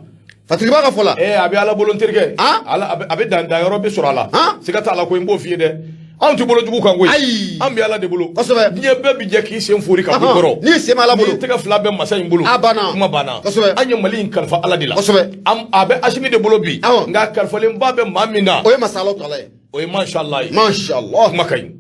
Speaker 2: Fatiriba ka fɔ la.
Speaker 1: A bɛ Ala bolo n terikɛ. Ala a bɛ dan danyɔrɔ bɛ sɔrɔ a la. Siga t'a la ko n b'o f'i ye dɛ. Anw tɛ bolo jugu kan koyi.
Speaker 2: Ayi.
Speaker 1: An bɛ Ala de bolo.
Speaker 2: Kosɛbɛ.
Speaker 1: Diɲɛ bɛɛ bi jɛ k'i sen fori ka bɔ i kɔrɔ.
Speaker 2: N'i sen bɛ Ala bolo.
Speaker 1: N'i tɛgɛ fila bɛ masa in bolo.
Speaker 2: A banna.
Speaker 1: Kuma banna.
Speaker 2: Kosɛbɛ.
Speaker 1: An ye Mali in kalifa Ala de la.
Speaker 2: Kosɛbɛ.
Speaker 1: A bɛ Asimi de bolo bi. Nka kalifalenba bɛ maa min na.
Speaker 2: O ye masa Alahu taala ye.
Speaker 1: O ye mashallah ye.
Speaker 2: Mashallah.
Speaker 1: Kuma ka ɲi.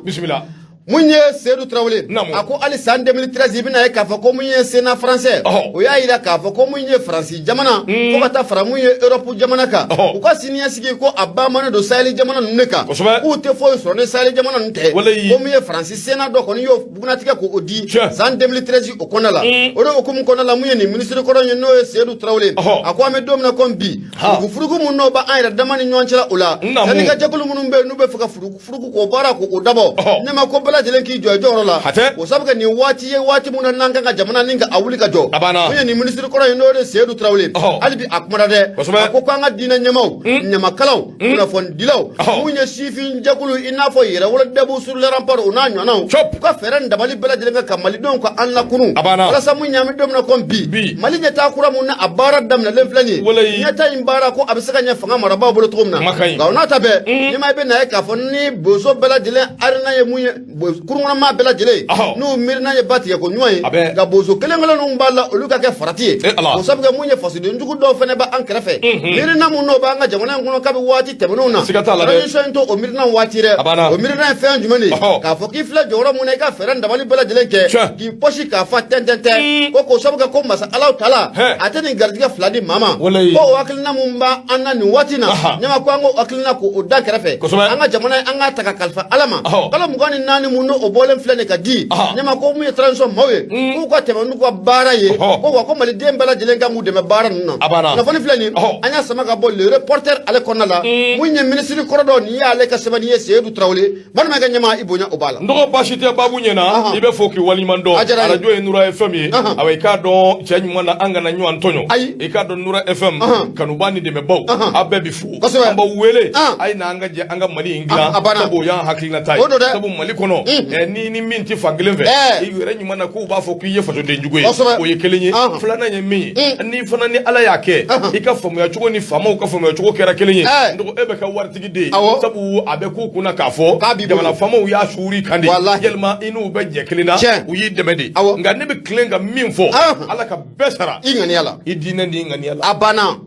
Speaker 1: Bisimila.
Speaker 2: Mun ye Seyidu Tarawele. A ko hali san 2013 i bɛna ye k'a fɔ ko mun ye Sénat français. O y'a jira k'a fɔ ko mun ye Faransi jamana. Fo ka taa fara mun ye Europe jamana kan. U ka siniɲɛsigi ko a bamanen don Sahel jamana ninnu de kan.
Speaker 1: Kosɛbɛ.
Speaker 2: K'u tɛ foyi sɔrɔ ni Sahel jamana ninnu tɛ.
Speaker 1: Walayi.
Speaker 2: Ko mun ye Faransi Sénat dɔ kɔni y'o bugunnatigɛ k'o di. San 2013 o kɔnɔna la. O de hukumu kɔnɔna la mun ye nin minisiri kɔrɔ ye n'o ye Seyidu Tarawele. A ko an bɛ don min na komi bi. Furugufurugu mun n'o b'an yɛrɛ dama ni ɲɔgɔn cɛla o la. Syndicat jɛkulu minnu bɛ yen n'u bɛ fɛ ka furugufurugu k'o baara k'o dabɔ. Ne ma ko bɛɛ lajɛlen k'i jɔ i jɔyɔrɔ la. O sabu kɛ nin waati ye waati mun na n'an kan ka jamana ni ka a wuli ka jɔ.
Speaker 1: A banna.
Speaker 2: Mun ye nin minisiri kɔrɔ ye n'o de Seyidu Tarawele. Hali bi a kumana dɛ.
Speaker 1: Kosɛbɛ.
Speaker 2: A ko k'an ka diinɛ ɲɛmaaw, ɲamakalaw, kunnafonidilaw, mun ye sifin jɛkulu i n'a fɔ yɛrɛwolo debout sur les remparts o n'a ɲɔgɔnnaw. U ka fɛɛrɛ ni dabali bɛɛ lajɛlen kɛ ka malidenw ka an lakunu.
Speaker 1: A banna.
Speaker 2: Walasa mun ye an bɛ don min na komi bi. Mali ɲɛtaa kura mun na a baara daminɛlen filɛ nin ye.
Speaker 1: Walayi.
Speaker 2: Ɲɛtaa in baara ko a bɛ se ka ɲɛ fanga marabaaw bolo cogo min na.
Speaker 1: Kuma ka ɲi.
Speaker 2: Nka o n'a ta bɛɛ. Ɲɛmaa, i bɛ na ye k'a fɔ ni bozo bɛɛ lajɛlen arina ye mun ye kurunkɔnɔmaa bɛɛ lajɛlen n'u miirina ye ba tigɛ ko ɲuman ye. Nka bozo kelen kelen ninnu b'a la olu ka kɛ farati ye.
Speaker 1: Eh Ala.
Speaker 2: O sabu kɛ mun ye fasoden jugu dɔw fana b'an kɛrɛfɛ. Miirina mun n'o b'an ka jamana in kɔnɔ kabi waati tɛmɛnenw na.
Speaker 1: Siga t'a la dɛ.
Speaker 2: Transition in to o miirina waati dɛ.
Speaker 1: A banna.
Speaker 2: O miirina ye fɛn jumɛn de ye?
Speaker 1: Ɔhɔ.
Speaker 2: K'a fɔ k'i filɛ jɔyɔrɔ mun na i ka fɛɛrɛ ni dabali bɛɛ lajɛlen kɛ.
Speaker 1: Tiɲɛ.
Speaker 2: K'i pɔsi k'a fa tɛntɛntɛn. Ko k'o sabu kɛ ko masa Alahu taala.
Speaker 1: Hɛ.
Speaker 2: A tɛ nin garijɛgɛ fila di maa ma.
Speaker 1: Walayi.
Speaker 2: Ko o hakilina mun b'an na nin waati in na.
Speaker 1: Aha.
Speaker 2: Ɲɛma ko an k'o hakilina k'o da kɛrɛfɛ.
Speaker 1: Kosɛbɛ.
Speaker 2: An ka jamana in an k'a ta ka kalifa Ala ma.
Speaker 1: Ɔhɔ.
Speaker 2: Kalo 24 mun n'o o bɔlen filɛ nin ka di ɲɛma ko mun ye transition maaw ye k'u ka tɛmɛ n'u ka baara ye ko wa ko maliden bɛɛ lajɛlen kan k'u dɛmɛ baara ninnu na.
Speaker 1: A banna.
Speaker 2: Kunnafoni filɛ nin, an y'a sama ka bɔ Le Reporter ale kɔnɔna la. Mun ye minisiri kɔrɔ dɔ nin y'ale ka sɛbɛnni ye, Seyidu Tarawele, balimakɛ ɲɛmaa, i bonya o b'a la.
Speaker 1: N dɔgɔ, baasi tɛ, baabu ɲɛna. I bɛ fo k'i waleɲuman dɔn.
Speaker 2: A diyara n ye.
Speaker 1: Arajo ye Nura FM ye. Awa, i k'a dɔn cɛ ɲuman na, an kana ɲɔgɔn tɔɲɔ.
Speaker 2: Ayi.
Speaker 1: I k'a dɔn Nura FM kanuba ni dɛmɛbaw, aw bɛɛ bi fo.
Speaker 2: Kosɛbɛ.
Speaker 1: An b'aw wele, a ye na an ka jɛ an ka Mali in dilan.
Speaker 2: A banna.
Speaker 1: Sabu o y'an hakilinata ye.
Speaker 2: O don dɛ.
Speaker 1: Sabu Mali kɔnɔ, ni min tɛ fan kelen fɛ, i yɛrɛ ɲuman na k'u b'a fɔ k'i ye fasoden jugu ye.
Speaker 2: Kosɛbɛ.
Speaker 1: O ye kelen ye. Filanan ye min ye, ni fana ni Ala y'a kɛ i ka faamuya cogo ni faamaw ka faamuya cogo kɛra kelen ye, n dɔgɔ, e bɛ kɛ waritigi de ye. Sabu a bɛ k'u kunna k'a fɔ
Speaker 2: K'a b'i bolo.
Speaker 1: jamana faamaw y'a suuri kan de.
Speaker 2: Walahi.
Speaker 1: Yalima i n'u bɛ jɛ kelen na, u y'i dɛmɛ de. Nka ne bɛ tilen ka min fɔ, Ala ka bɛɛ sara
Speaker 2: i ŋaniya la,
Speaker 1: i diinɛ n'i ŋaniya la.
Speaker 2: A banna,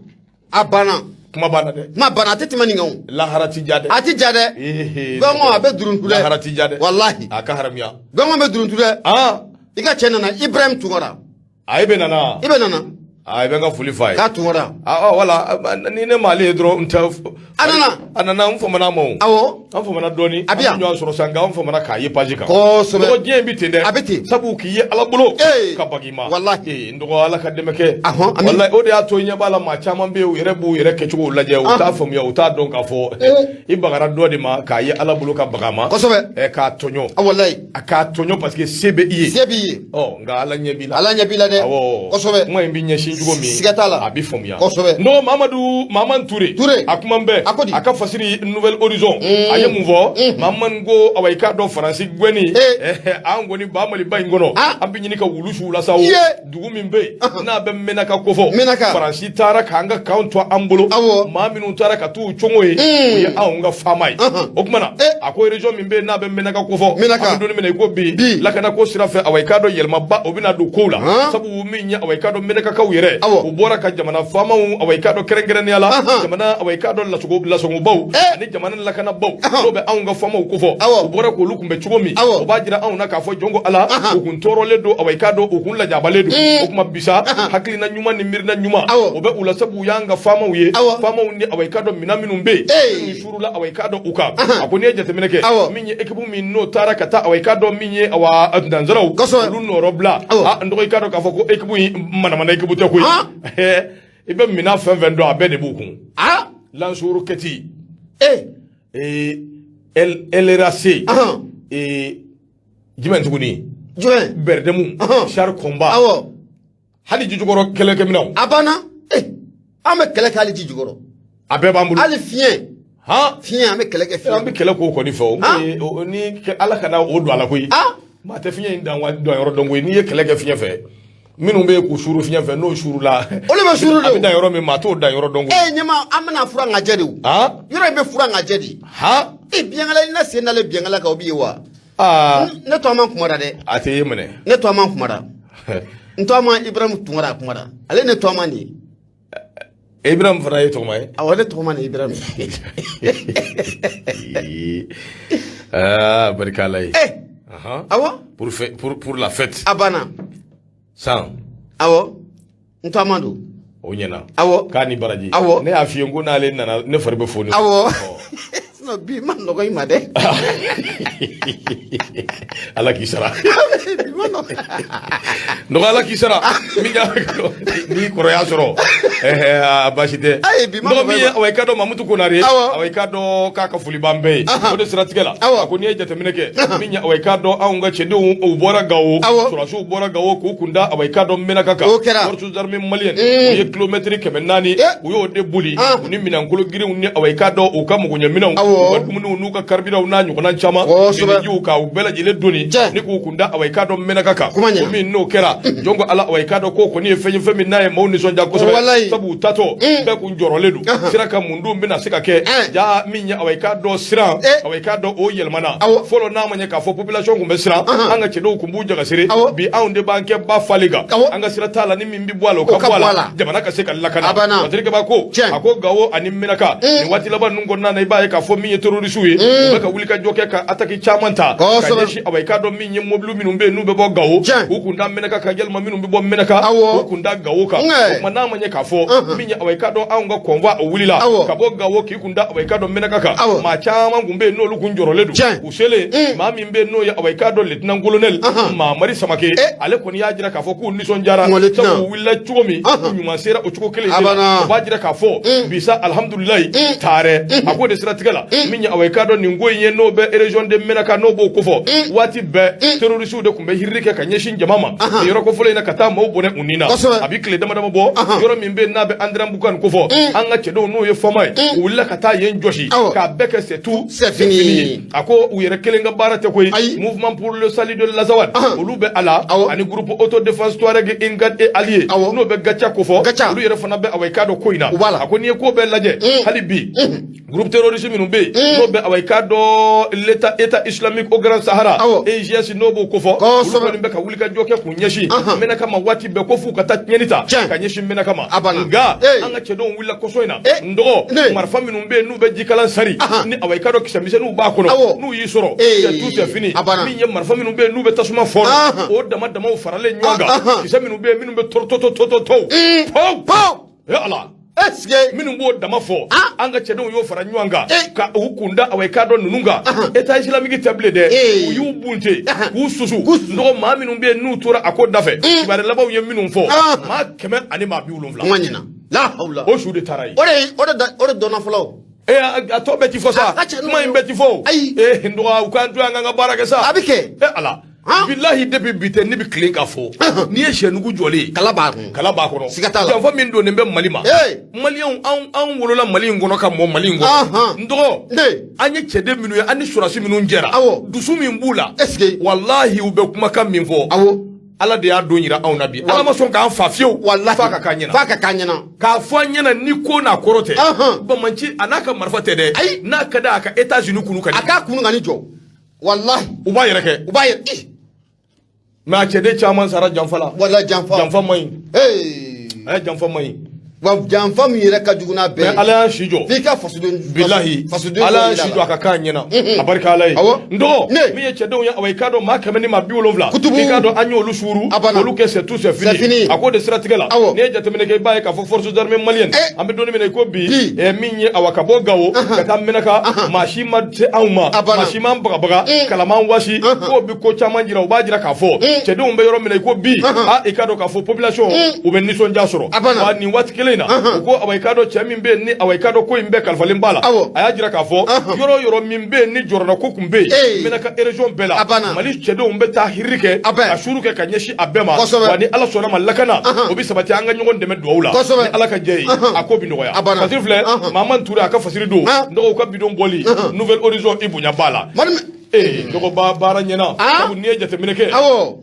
Speaker 2: a banna.
Speaker 1: Kuma banna dɛ.
Speaker 2: Kuma banna, a tɛ tɛmɛ nin kan o.
Speaker 1: Lahara ti ja dɛ.
Speaker 2: A tɛ ja dɛ.
Speaker 1: Ehe.
Speaker 2: Gɔngɔn a bɛ duruntu dɛ.
Speaker 1: Lahara ti ja dɛ.
Speaker 2: Walahi.
Speaker 1: A ka haramuya.
Speaker 2: Gɔngɔn bɛ duruntu dɛ. I ka cɛ nana, Ibrahim Tunkara.
Speaker 1: A bɛ nana.
Speaker 2: I bɛ nana.
Speaker 1: A bɛ n ka foli f'a ye.
Speaker 2: K'a Tunkara.
Speaker 1: Ah, wala ni ne m'ale ye dɔrɔn, n tɛ.
Speaker 2: A nana.
Speaker 1: A nana, n famana a ma o. An famana dɔɔni.
Speaker 2: A bɛ yan.
Speaker 1: An bɛ ɲɔgɔn sɔrɔ sisan, nka an famana k'a ye page kan.
Speaker 2: Kosɛbɛ.
Speaker 1: Dɔgɔ, diɲɛ in bɛ ten dɛ.
Speaker 2: A bɛ ten.
Speaker 1: Sabu k'i ye Ala bolo.
Speaker 2: Ee.
Speaker 1: Ka bag'i ma.
Speaker 2: Walahi.
Speaker 1: Ee, n dɔgɔ, Ala ka dɛmɛ kɛ.
Speaker 2: Ahɔn, ami.
Speaker 1: Walahi, o de y'a to i ɲɛ b'a la, maa caman bɛ yen, u yɛrɛ b'u yɛrɛ kɛcogo lajɛ, u t'a faamuya, u t'a dɔn k'a fɔ i bagara dɔ de ma k'a ye Ala bolo ka baga a ma.
Speaker 2: Kosɛbɛ.
Speaker 1: K'a tɔɲɔ.
Speaker 2: A walahi.
Speaker 1: A k'a tɔɲɔ parce que se bɛ i ye.
Speaker 2: Se b'i ye.
Speaker 1: Ɔ, nka Ala ɲɛ b'i la.
Speaker 2: Ala ɲɛ b'i la dɛ.
Speaker 1: Awɔ.
Speaker 2: Kosɛbɛ.
Speaker 1: Kuma in bɛ ɲɛsin cogo min.
Speaker 2: Siga t'a la.
Speaker 1: A bɛ faamuya.
Speaker 2: Kosɛbɛ.
Speaker 1: N dɔgɔ Mamadu Maman Ture.
Speaker 2: Ture.
Speaker 1: A kuma bɛɛ.
Speaker 2: A ko di?
Speaker 1: A ka fasiri Nouvel Horizon. A ye mun fɔ? Maman ko awa, i k'a dɔn Faransi gɛnni. An kɔni ba Maliba in kɔnɔ. An bɛ ɲini ka wulu su la sa o. Dugu min bɛ yen n'a bɛ Menaka kofɔ.
Speaker 2: Menaka.
Speaker 1: Faransi taara k'an ka kanw to an bolo. Maa minnu taara ka t'u cogo ye. O ye anw ka faama ye. O tuma na, a ko région min bɛ yen n'a bɛ Menaka kofɔ.
Speaker 2: Menaka.
Speaker 1: An bɛ don min na i ko bi.
Speaker 2: Bi.
Speaker 1: Lakana ko sira fɛ, awa, i k'a dɔn yɛlɛmaba o bɛna don kow la. Sabu min ye, awa, i k'a dɔn Menakakaw yɛrɛ. U bɔra ka jamana faamaw, awa, i k'a dɔn kɛrɛnkɛrɛnnenya la. Jamana, awa, i k'a dɔn lasɔngɔbaw. Ani jamana lakanabaw. N'o bɛ anw ka faamaw kofɔ. U bɔra k'olu kunbɛn cogo min. O b'a jira anw na k'a fɔ jɔn ko Ala. U kun tɔɔrɔlen don, awa, i k'a dɔn u kun lajabalen don. O tuma bisa hakilina ɲuman ni miirina ɲuman. O bɛ u la, sabu u y'an ka faamaw ye. Faamaw ni, awa, i k'a dɔn minɛn minnu bɛ yen. Minnu suurula, awa, i k'a dɔn u kan. A ko n'i ye jateminɛ kɛ. Min ye équipe min n'o taara ka taa, awa, i k'a dɔn min ye, awa, nanzaraw. Olu nɔrɔ bila. A n dɔgɔ, i k'a dɔn k'a fɔ ko équipe in manamana équipe tɛ koyi. I bɛ minɛn fɛn fɛn dɔn, a bɛɛ de b'u kun. Lance-roquette. LRAC. Jumɛn tuguni?
Speaker 2: Jumɛn?
Speaker 1: BRDM. Char combat. Hali jijukɔrɔ kɛlɛkɛminɛnw.
Speaker 2: A banna. An bɛ kɛlɛ kɛ hali ji jukɔrɔ.
Speaker 1: A bɛɛ b'an bolo.
Speaker 2: Hali fiɲɛ. Fiɲɛ, an bɛ kɛlɛ kɛ fiɲɛ.
Speaker 1: An bɛ kɛlɛ k'o kɔni fɛ o. Ni Ala kana o don a la koyi. Maa tɛ fiɲɛ in dan wa dɔn yɔrɔ dɔn koyi. N'i ye kɛlɛ kɛ fiɲɛ fɛ, minnu bɛ yen k'u suuru fiɲɛ fɛ, n'o suurula.
Speaker 2: Olu bɛ suuru de.
Speaker 1: A bɛ dan yɔrɔ min, maa t'o dan yɔrɔ dɔn koyi.
Speaker 2: Ɲɛma, an bɛna furan ka jɛ de o. Yɔrɔ in bɛ furan ka jɛ de. Biɲɛkala, i na sen dalen biɲɛkala kan, o b'i ye wa? Ne tɔgɔ ma kumara dɛ.
Speaker 1: A tɛ e minɛ.
Speaker 2: Ne tɔgɔ ma kumara. N tɔgɔ ma Ibrahim Tunkara kumara. Ale ne tɔgɔ ma nin ye.
Speaker 1: Ibrahim fana ye tɔgɔma ye.
Speaker 2: Awɔ, ne tɔgɔ ma nin Ibrahim.
Speaker 1: Aa, barika Ala ye.
Speaker 2: Awɔ.
Speaker 1: Pour la fête.
Speaker 2: A banna.
Speaker 1: San.
Speaker 2: Awɔ. N tɔgɔ ma don.
Speaker 1: O ɲɛna.
Speaker 2: Awɔ.
Speaker 1: K'a ni baraji.
Speaker 2: Awɔ.
Speaker 1: Ne y'a f'i ye n ko n'ale nana, ne fari bɛ foni.
Speaker 2: Awɔ. Sinon bi ma nɔgɔ i ma dɛ.
Speaker 1: Ala k'i sara.
Speaker 2: Bi ma nɔgɔ.
Speaker 1: Nɔgɔ, Ala k'i sara. Min y'a n'i kɔrɔya sɔrɔ. A baasi tɛ.
Speaker 2: Ayi, bi ma
Speaker 1: Nɔgɔ
Speaker 2: nɔgɔ
Speaker 1: min
Speaker 2: i
Speaker 1: ye,
Speaker 2: ma.
Speaker 1: awa, i k'a dɔn Mamutu Konare.
Speaker 2: Awɔ.
Speaker 1: Awa, i k'a dɔn k'a ka foli b'an bɛɛ ye. O de siratigɛ la.
Speaker 2: Awɔ.
Speaker 1: A ko n'i ye jateminɛ kɛ, min ye, awa, i k'a dɔn anw ka cɛdenw, u bɔra Gawo.
Speaker 2: Awɔ.
Speaker 1: Sɔrɔdasiw bɔra Gawo k'u kun da, awa, i k'a dɔn Menaka kan.
Speaker 2: O kɛra.
Speaker 1: Forces armées maliennes. U ye kilomɛtiri 400. U y'o de boli. U ni minɛnkolo girinw ni, awa, i k'a dɔn u ka magoɲɛminɛnw.
Speaker 2: Awɔ.
Speaker 1: U ka dumuniw n'u ka carburantw n'a ɲɔgɔnna caman.
Speaker 2: Kosɛbɛ.
Speaker 1: Minɛjiw k'u bɛɛ lajɛlen doni.
Speaker 2: Cɛ.
Speaker 1: Ni k'u kun da, awa, i k'a dɔn Menaka kan.
Speaker 2: Kuma ɲɛna.
Speaker 1: O min n'o kɛra, jɔn ko Ala, awa, i k'a dɔn k'o kɔni ye fɛn ye, fɛn min n'a ye maaw nisɔndiya kosɛbɛ.
Speaker 2: Walayi.
Speaker 1: Sabu u taatɔ, bɛɛ kun jɔrɔlen don. Sira kan mun dun bɛna se ka kɛ. Ja min ye, awa, i k'a dɔn siran. Awa, i k'a dɔn o yɛlɛmana.
Speaker 2: Awɔ.
Speaker 1: Fɔlɔ n'a ma ɲɛ k'a fɔ population kun bɛ siran. An ka cɛdenw kun b'u jagasiri.
Speaker 2: Awɔ.
Speaker 1: Bi anw de b'an kɛ ba fali kan.
Speaker 2: Awɔ.
Speaker 1: An ka sira t'a la, ni min bɛ bɔ a la, o
Speaker 2: O
Speaker 1: ka
Speaker 2: ka
Speaker 1: bɔ a
Speaker 2: bɔ a
Speaker 1: la.
Speaker 2: la.
Speaker 1: Jamana ka se ka lakana.
Speaker 2: A banna.
Speaker 1: Patrick Ba ko.
Speaker 2: Tiɲɛ.
Speaker 1: A ko Gawo ani Menaka. Nin waati laban ninnu kɔnɔna na, i b'a ye k'a fɔ min ye terroristew ye, u bɛ ka wulikajɔ kɛ ka attaque caman ta ka ɲɛsin, awa, i k'a dɔn min ye mobili minnu bɛ yen n'u bɛ bɔ Gawo k'u kun da Mɛnaka kan, yalima minnu bɛ bɔ Mɛnaka k'u kun da Gawo kan. O tuma n'a ma ɲɛ k'a fɔ min ye, awa, i k'a dɔn anw ka convoi o wulila ka bɔ Gawo k'i kun da, awa, i k'a dɔn Mɛnaka kan, maa caman kun bɛ yen n'olu kun jɔrɔlen don. U selen, maa min bɛ yen n'o ye, awa, i k'a dɔn lieutenant colonel Mamari Samake, ale kɔni y'a jira k'a fɔ k'u nisɔndiyara, sabu u wulila cogo min, ɲuman sera o cogo kelen de la. O b'a jira k'a fɔ bi sa, alihamudulilayi taarɛ. A k'o de siratigɛ la, min ye, awa, i k'a dɔn nin ko in ye, n'o bɛ région de Mɛnaka, n'o b'o kofɔ, waati bɛɛ terroristew de tun bɛ hirili kɛ ka ɲɛsin jama ma nin yɔrɔ kofɔlen in na, ka taa maaw bɔnɛ u ni na. A bɛ tile dama dama bɔ, yɔrɔ min bɛ yen n'a bɛ Andéramboukane kofɔ, an ka cɛdenw n'o ye FAMa ye, u wulila ka taa yen jɔsi k'a bɛɛ kɛ c'est tout, c'est fini. A ko u yɛrɛ kelen ka baara tɛ koyi, Mouvement pour le salut de l'Azawad, olu bɛ a la, ani groupe autodéfense Touareg Imghad et alliés, n'o bɛ Gatia kofɔ, olu yɛrɛ fana bɛ, awa, i k'a dɔn ko in na. A ko n'i ye ko bɛɛ lajɛ, hali bi groupe terroriste minnu bɛ yen n'o bɛ, awa, i k'a dɔn l'état État islamique au Grand Sahara, EIGS, n'o b'o kofɔ, olu kɔni bɛ ka wulikajɔ kɛ k'u ɲɛsin Mɛnaka ma waati bɛɛ, ko f'u ka taa tiɲɛni ta ka ɲɛsin Mɛnaka ma. Nka an ka cɛdenw wulila kɔsɔ in na, n dɔgɔ, marifa minnu bɛ yen n'u bɛ jikalan sari ni, awa, i k'a dɔn kisɛ misɛnninw b'a kɔnɔ, n'u y'i sɔrɔ, c'est tout, c'est fini. Min ye marifa minnu bɛ yen n'u bɛ tasuma fɔɔnɔ, o dama damaw faralen ɲɔgɔn kan, kisɛ minnu bɛ yen minnu bɛ tɔrɔtɔtɔtɔtɔw pawu, e Ala,
Speaker 2: est-ce que
Speaker 1: minnu b'o dama fɔ, an ka cɛdenw y'o fara ɲɔgɔn kan ka u kunda, awa, i k'a dɔn ninnu kan. État islamique tɛ bilen dɛ, u y'u bunte k'u susu. N dɔgɔ, maa minnu bɛ yen n'u tora a ko dafɛ, kibaruya labanw ye minnu fɔ, maa 170.
Speaker 2: Kuma ɲɛna, la hawla.
Speaker 1: O su de taara yen.
Speaker 2: O de o de da o de dɔnna fɔlɔ o.
Speaker 1: Ee, a tɔ bɛɛ ti fɔ sa.
Speaker 2: A ka ca.
Speaker 1: Kuma in bɛɛ ti fɔ o.
Speaker 2: Ayi.
Speaker 1: Ee, n dɔgɔ, u k'an to yan k'an ka baara kɛ sa.
Speaker 2: A bɛ kɛ.
Speaker 1: E Ala. Bilahi, depuis bi tɛ, ne bɛ tilen k'a fɔ, n'i ye sɛnugu jɔlen ye,
Speaker 2: kala b'a kun.
Speaker 1: Kala b'a kɔnɔ.
Speaker 2: Siga t'a la.
Speaker 1: Janfa min donnen bɛ Mali ma, Maliyɛnw, anw wolola Mali in kɔnɔ ka mɔ Mali in kɔnɔ, n dɔgɔ,
Speaker 2: ne
Speaker 1: an ye cɛden minnu ye, an ni sɔrɔdasi minnu jɛra, dusu min b'u la,
Speaker 2: est-ce que
Speaker 1: walahi, u bɛ kumakan min fɔ, Ala de y'a don yira anw na bi. Ala ma sɔn k'an fa fiyewu
Speaker 2: walahi
Speaker 1: f'a ka k'an ɲɛna.
Speaker 2: F'a ka k'an ɲɛna.
Speaker 1: K'a fɔ an ɲɛna ni ko n'a kɔrɔ tɛ, bamanci a n'a ka marifa tɛ dɛ.
Speaker 2: Ayi.
Speaker 1: N'a ka di a ka États-Unis kunu ka
Speaker 2: A
Speaker 1: di
Speaker 2: k'a kunu ka ni jɔ, walahi.
Speaker 1: U b'a yɛrɛ kɛ.
Speaker 2: U b'a yɛrɛ ih.
Speaker 1: Mais a cɛden caman sara janfa la.
Speaker 2: Walahi, janfa.
Speaker 1: Janfa man ɲi.
Speaker 2: Ee.
Speaker 1: A ye janfa man ɲi.
Speaker 2: Wa janfa min yɛrɛ ka jugu n'a bɛɛ
Speaker 1: mais
Speaker 2: ye,
Speaker 1: Ala y'an si jɔ.
Speaker 2: F'i ka fasoden
Speaker 1: Bilahi,
Speaker 2: fasoden
Speaker 1: Ala
Speaker 2: dɔ
Speaker 1: y'an
Speaker 2: yira
Speaker 1: si
Speaker 2: la.
Speaker 1: jɔ a ka k'an ɲɛna, a barika Ala ye. N dɔgɔ,
Speaker 2: Ne.
Speaker 1: min ye cɛdenw ye, awa, i k'a dɔn maa 170,
Speaker 2: Kutubu.
Speaker 1: i k'a dɔn an y'olu suuru,
Speaker 2: A banna.
Speaker 1: olu kɛ c'est tout, c'est
Speaker 2: C'est
Speaker 1: fini.
Speaker 2: fini.
Speaker 1: A k'o de siratigɛ la, n'i ye jateminɛ kɛ, i b'a ye k'a fɔ forces armées maliennes, an bɛ don min na i ko bi,
Speaker 2: Bi.
Speaker 1: Min ye, awa, ka bɔ Gawo ka taa Mɛnaka, maa si ma se anw ma,
Speaker 2: A banna.
Speaker 1: maa si m'an bagabaga, kalaman wasi k'o bɛ ko caman jira. O b'a jira k'a fɔ cɛdenw bɛ yɔrɔ min na i ko bi, a i k'a dɔn k'a fɔ population u bɛ nisɔndiya sɔrɔ.
Speaker 2: A banna.
Speaker 1: Wa nin waati kelen in na, u ko, awa, i k'a dɔn cɛ min bɛ yen ni, awa, i k'a dɔn ko in bɛɛ kalifalen b'a la, a y'a jira k'a fɔ yɔrɔ o yɔrɔ min bɛ yen ni jɔrɔna ko tun bɛ yen Mɛnaka région bɛɛ la,
Speaker 2: A banna.
Speaker 1: Mali cɛdenw bɛ taa hirili kɛ,
Speaker 2: A bɛɛ.
Speaker 1: ka suuru kɛ ka ɲɛsin a bɛɛ ma.
Speaker 2: Kosɛbɛ.
Speaker 1: Wa ni Ala sɔnna ma, lakana o bɛ sabati. An ka ɲɔgɔn dɛmɛ dugawu la,
Speaker 2: Kosɛbɛ.
Speaker 1: ni Ala ka jɛ ye, a ko bɛ nɔgɔya.
Speaker 2: A banna.
Speaker 1: Fasiri filɛ, Mahamani Ture a ka fasiri don. N dɔgɔw ka bidon bɔli Nouvel Horizon, i bonya b'a la.
Speaker 2: Mali.
Speaker 1: Ee, dɔgɔba, baara ɲɛna, sabu n'i ye jateminɛ kɛ,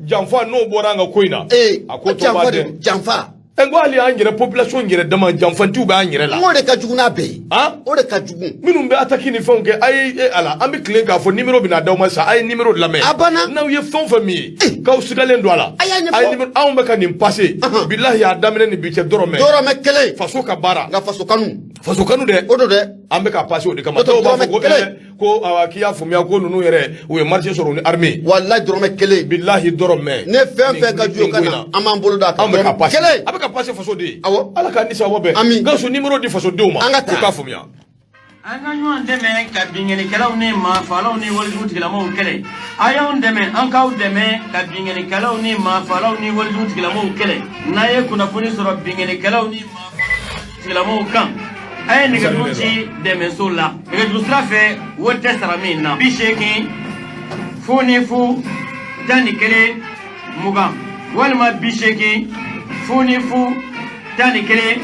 Speaker 1: janfa n'o bɔra an ka ko in na, a ko tɔ b'a
Speaker 2: janfa de
Speaker 1: dɛ.
Speaker 2: Janfa.
Speaker 1: Ɛ, n ko hali an yɛrɛ population yɛrɛ dama, janfantiw bɛ an yɛrɛ la.
Speaker 2: N k'o de ka jugu n'a bɛɛ ye. O de ka jugu.
Speaker 1: Minnu bɛ attaque ni fɛnw kɛ, a ye e Ala, an bɛ tilen k'a fɔ numéro bɛna d'aw ma sisan, a ye numéro lamɛn.
Speaker 2: A banna.
Speaker 1: N'aw ye fɛn o fɛn min ye k'aw sigalen don a la,
Speaker 2: A y'a ɲɛfɔ.
Speaker 1: A ye numéro, anw bɛ ka nin passer, bilahi, a daminɛ ni bi cɛ, dɔrɔmɛ
Speaker 2: Dɔrɔmɛ kelen.
Speaker 1: Faso ka baara.
Speaker 2: Nka faso kanu.
Speaker 1: Faso kanu dɛ.
Speaker 2: O don dɛ.
Speaker 1: An bɛ ka passer o de kama.
Speaker 2: O tɛ
Speaker 1: Dɔw b'a fɔ ko
Speaker 2: dɔrɔmɛ kelen.
Speaker 1: Ko awa, k'i y'a faamuya ko ninnu yɛrɛ u ye marché sɔrɔ u ni armée.
Speaker 2: Walahi, dɔrɔmɛ kelen.
Speaker 1: Bilahi, dɔrɔmɛ.
Speaker 2: Ne fɛn fɛn ka jugu ka na, an b'an bolo d'a kan.
Speaker 1: Anw bɛ ka
Speaker 2: Dɔrɔmɛ
Speaker 1: passer
Speaker 2: kelen.
Speaker 1: A bɛ ka passer faso de ye. Ala k'an ni sababa bɛn.
Speaker 2: Ami.
Speaker 1: Gawusu, numéro di fasodenw ma.
Speaker 2: An ka taa.
Speaker 1: U k'a faamuya.
Speaker 3: An ka ɲɔgɔn dɛmɛ ka binkannikɛlaw ni maafalaw ni walijugu tigilamɔgɔw kɛlɛ. A y'anw dɛmɛ, an k'aw dɛmɛ ka binkannikɛlaw ni maafalaw ni walijugu tigilamɔgɔw kɛlɛ. N'a ye kunnafoni sɔrɔ binkannikɛlaw ni maafalaw tigilamɔgɔw kan, a ye nɛgɛjuru ci dɛmɛso la nɛgɛjuru sira fɛ, wari tɛ sara min na: 80 00 11 20 walima 80 00 11 22.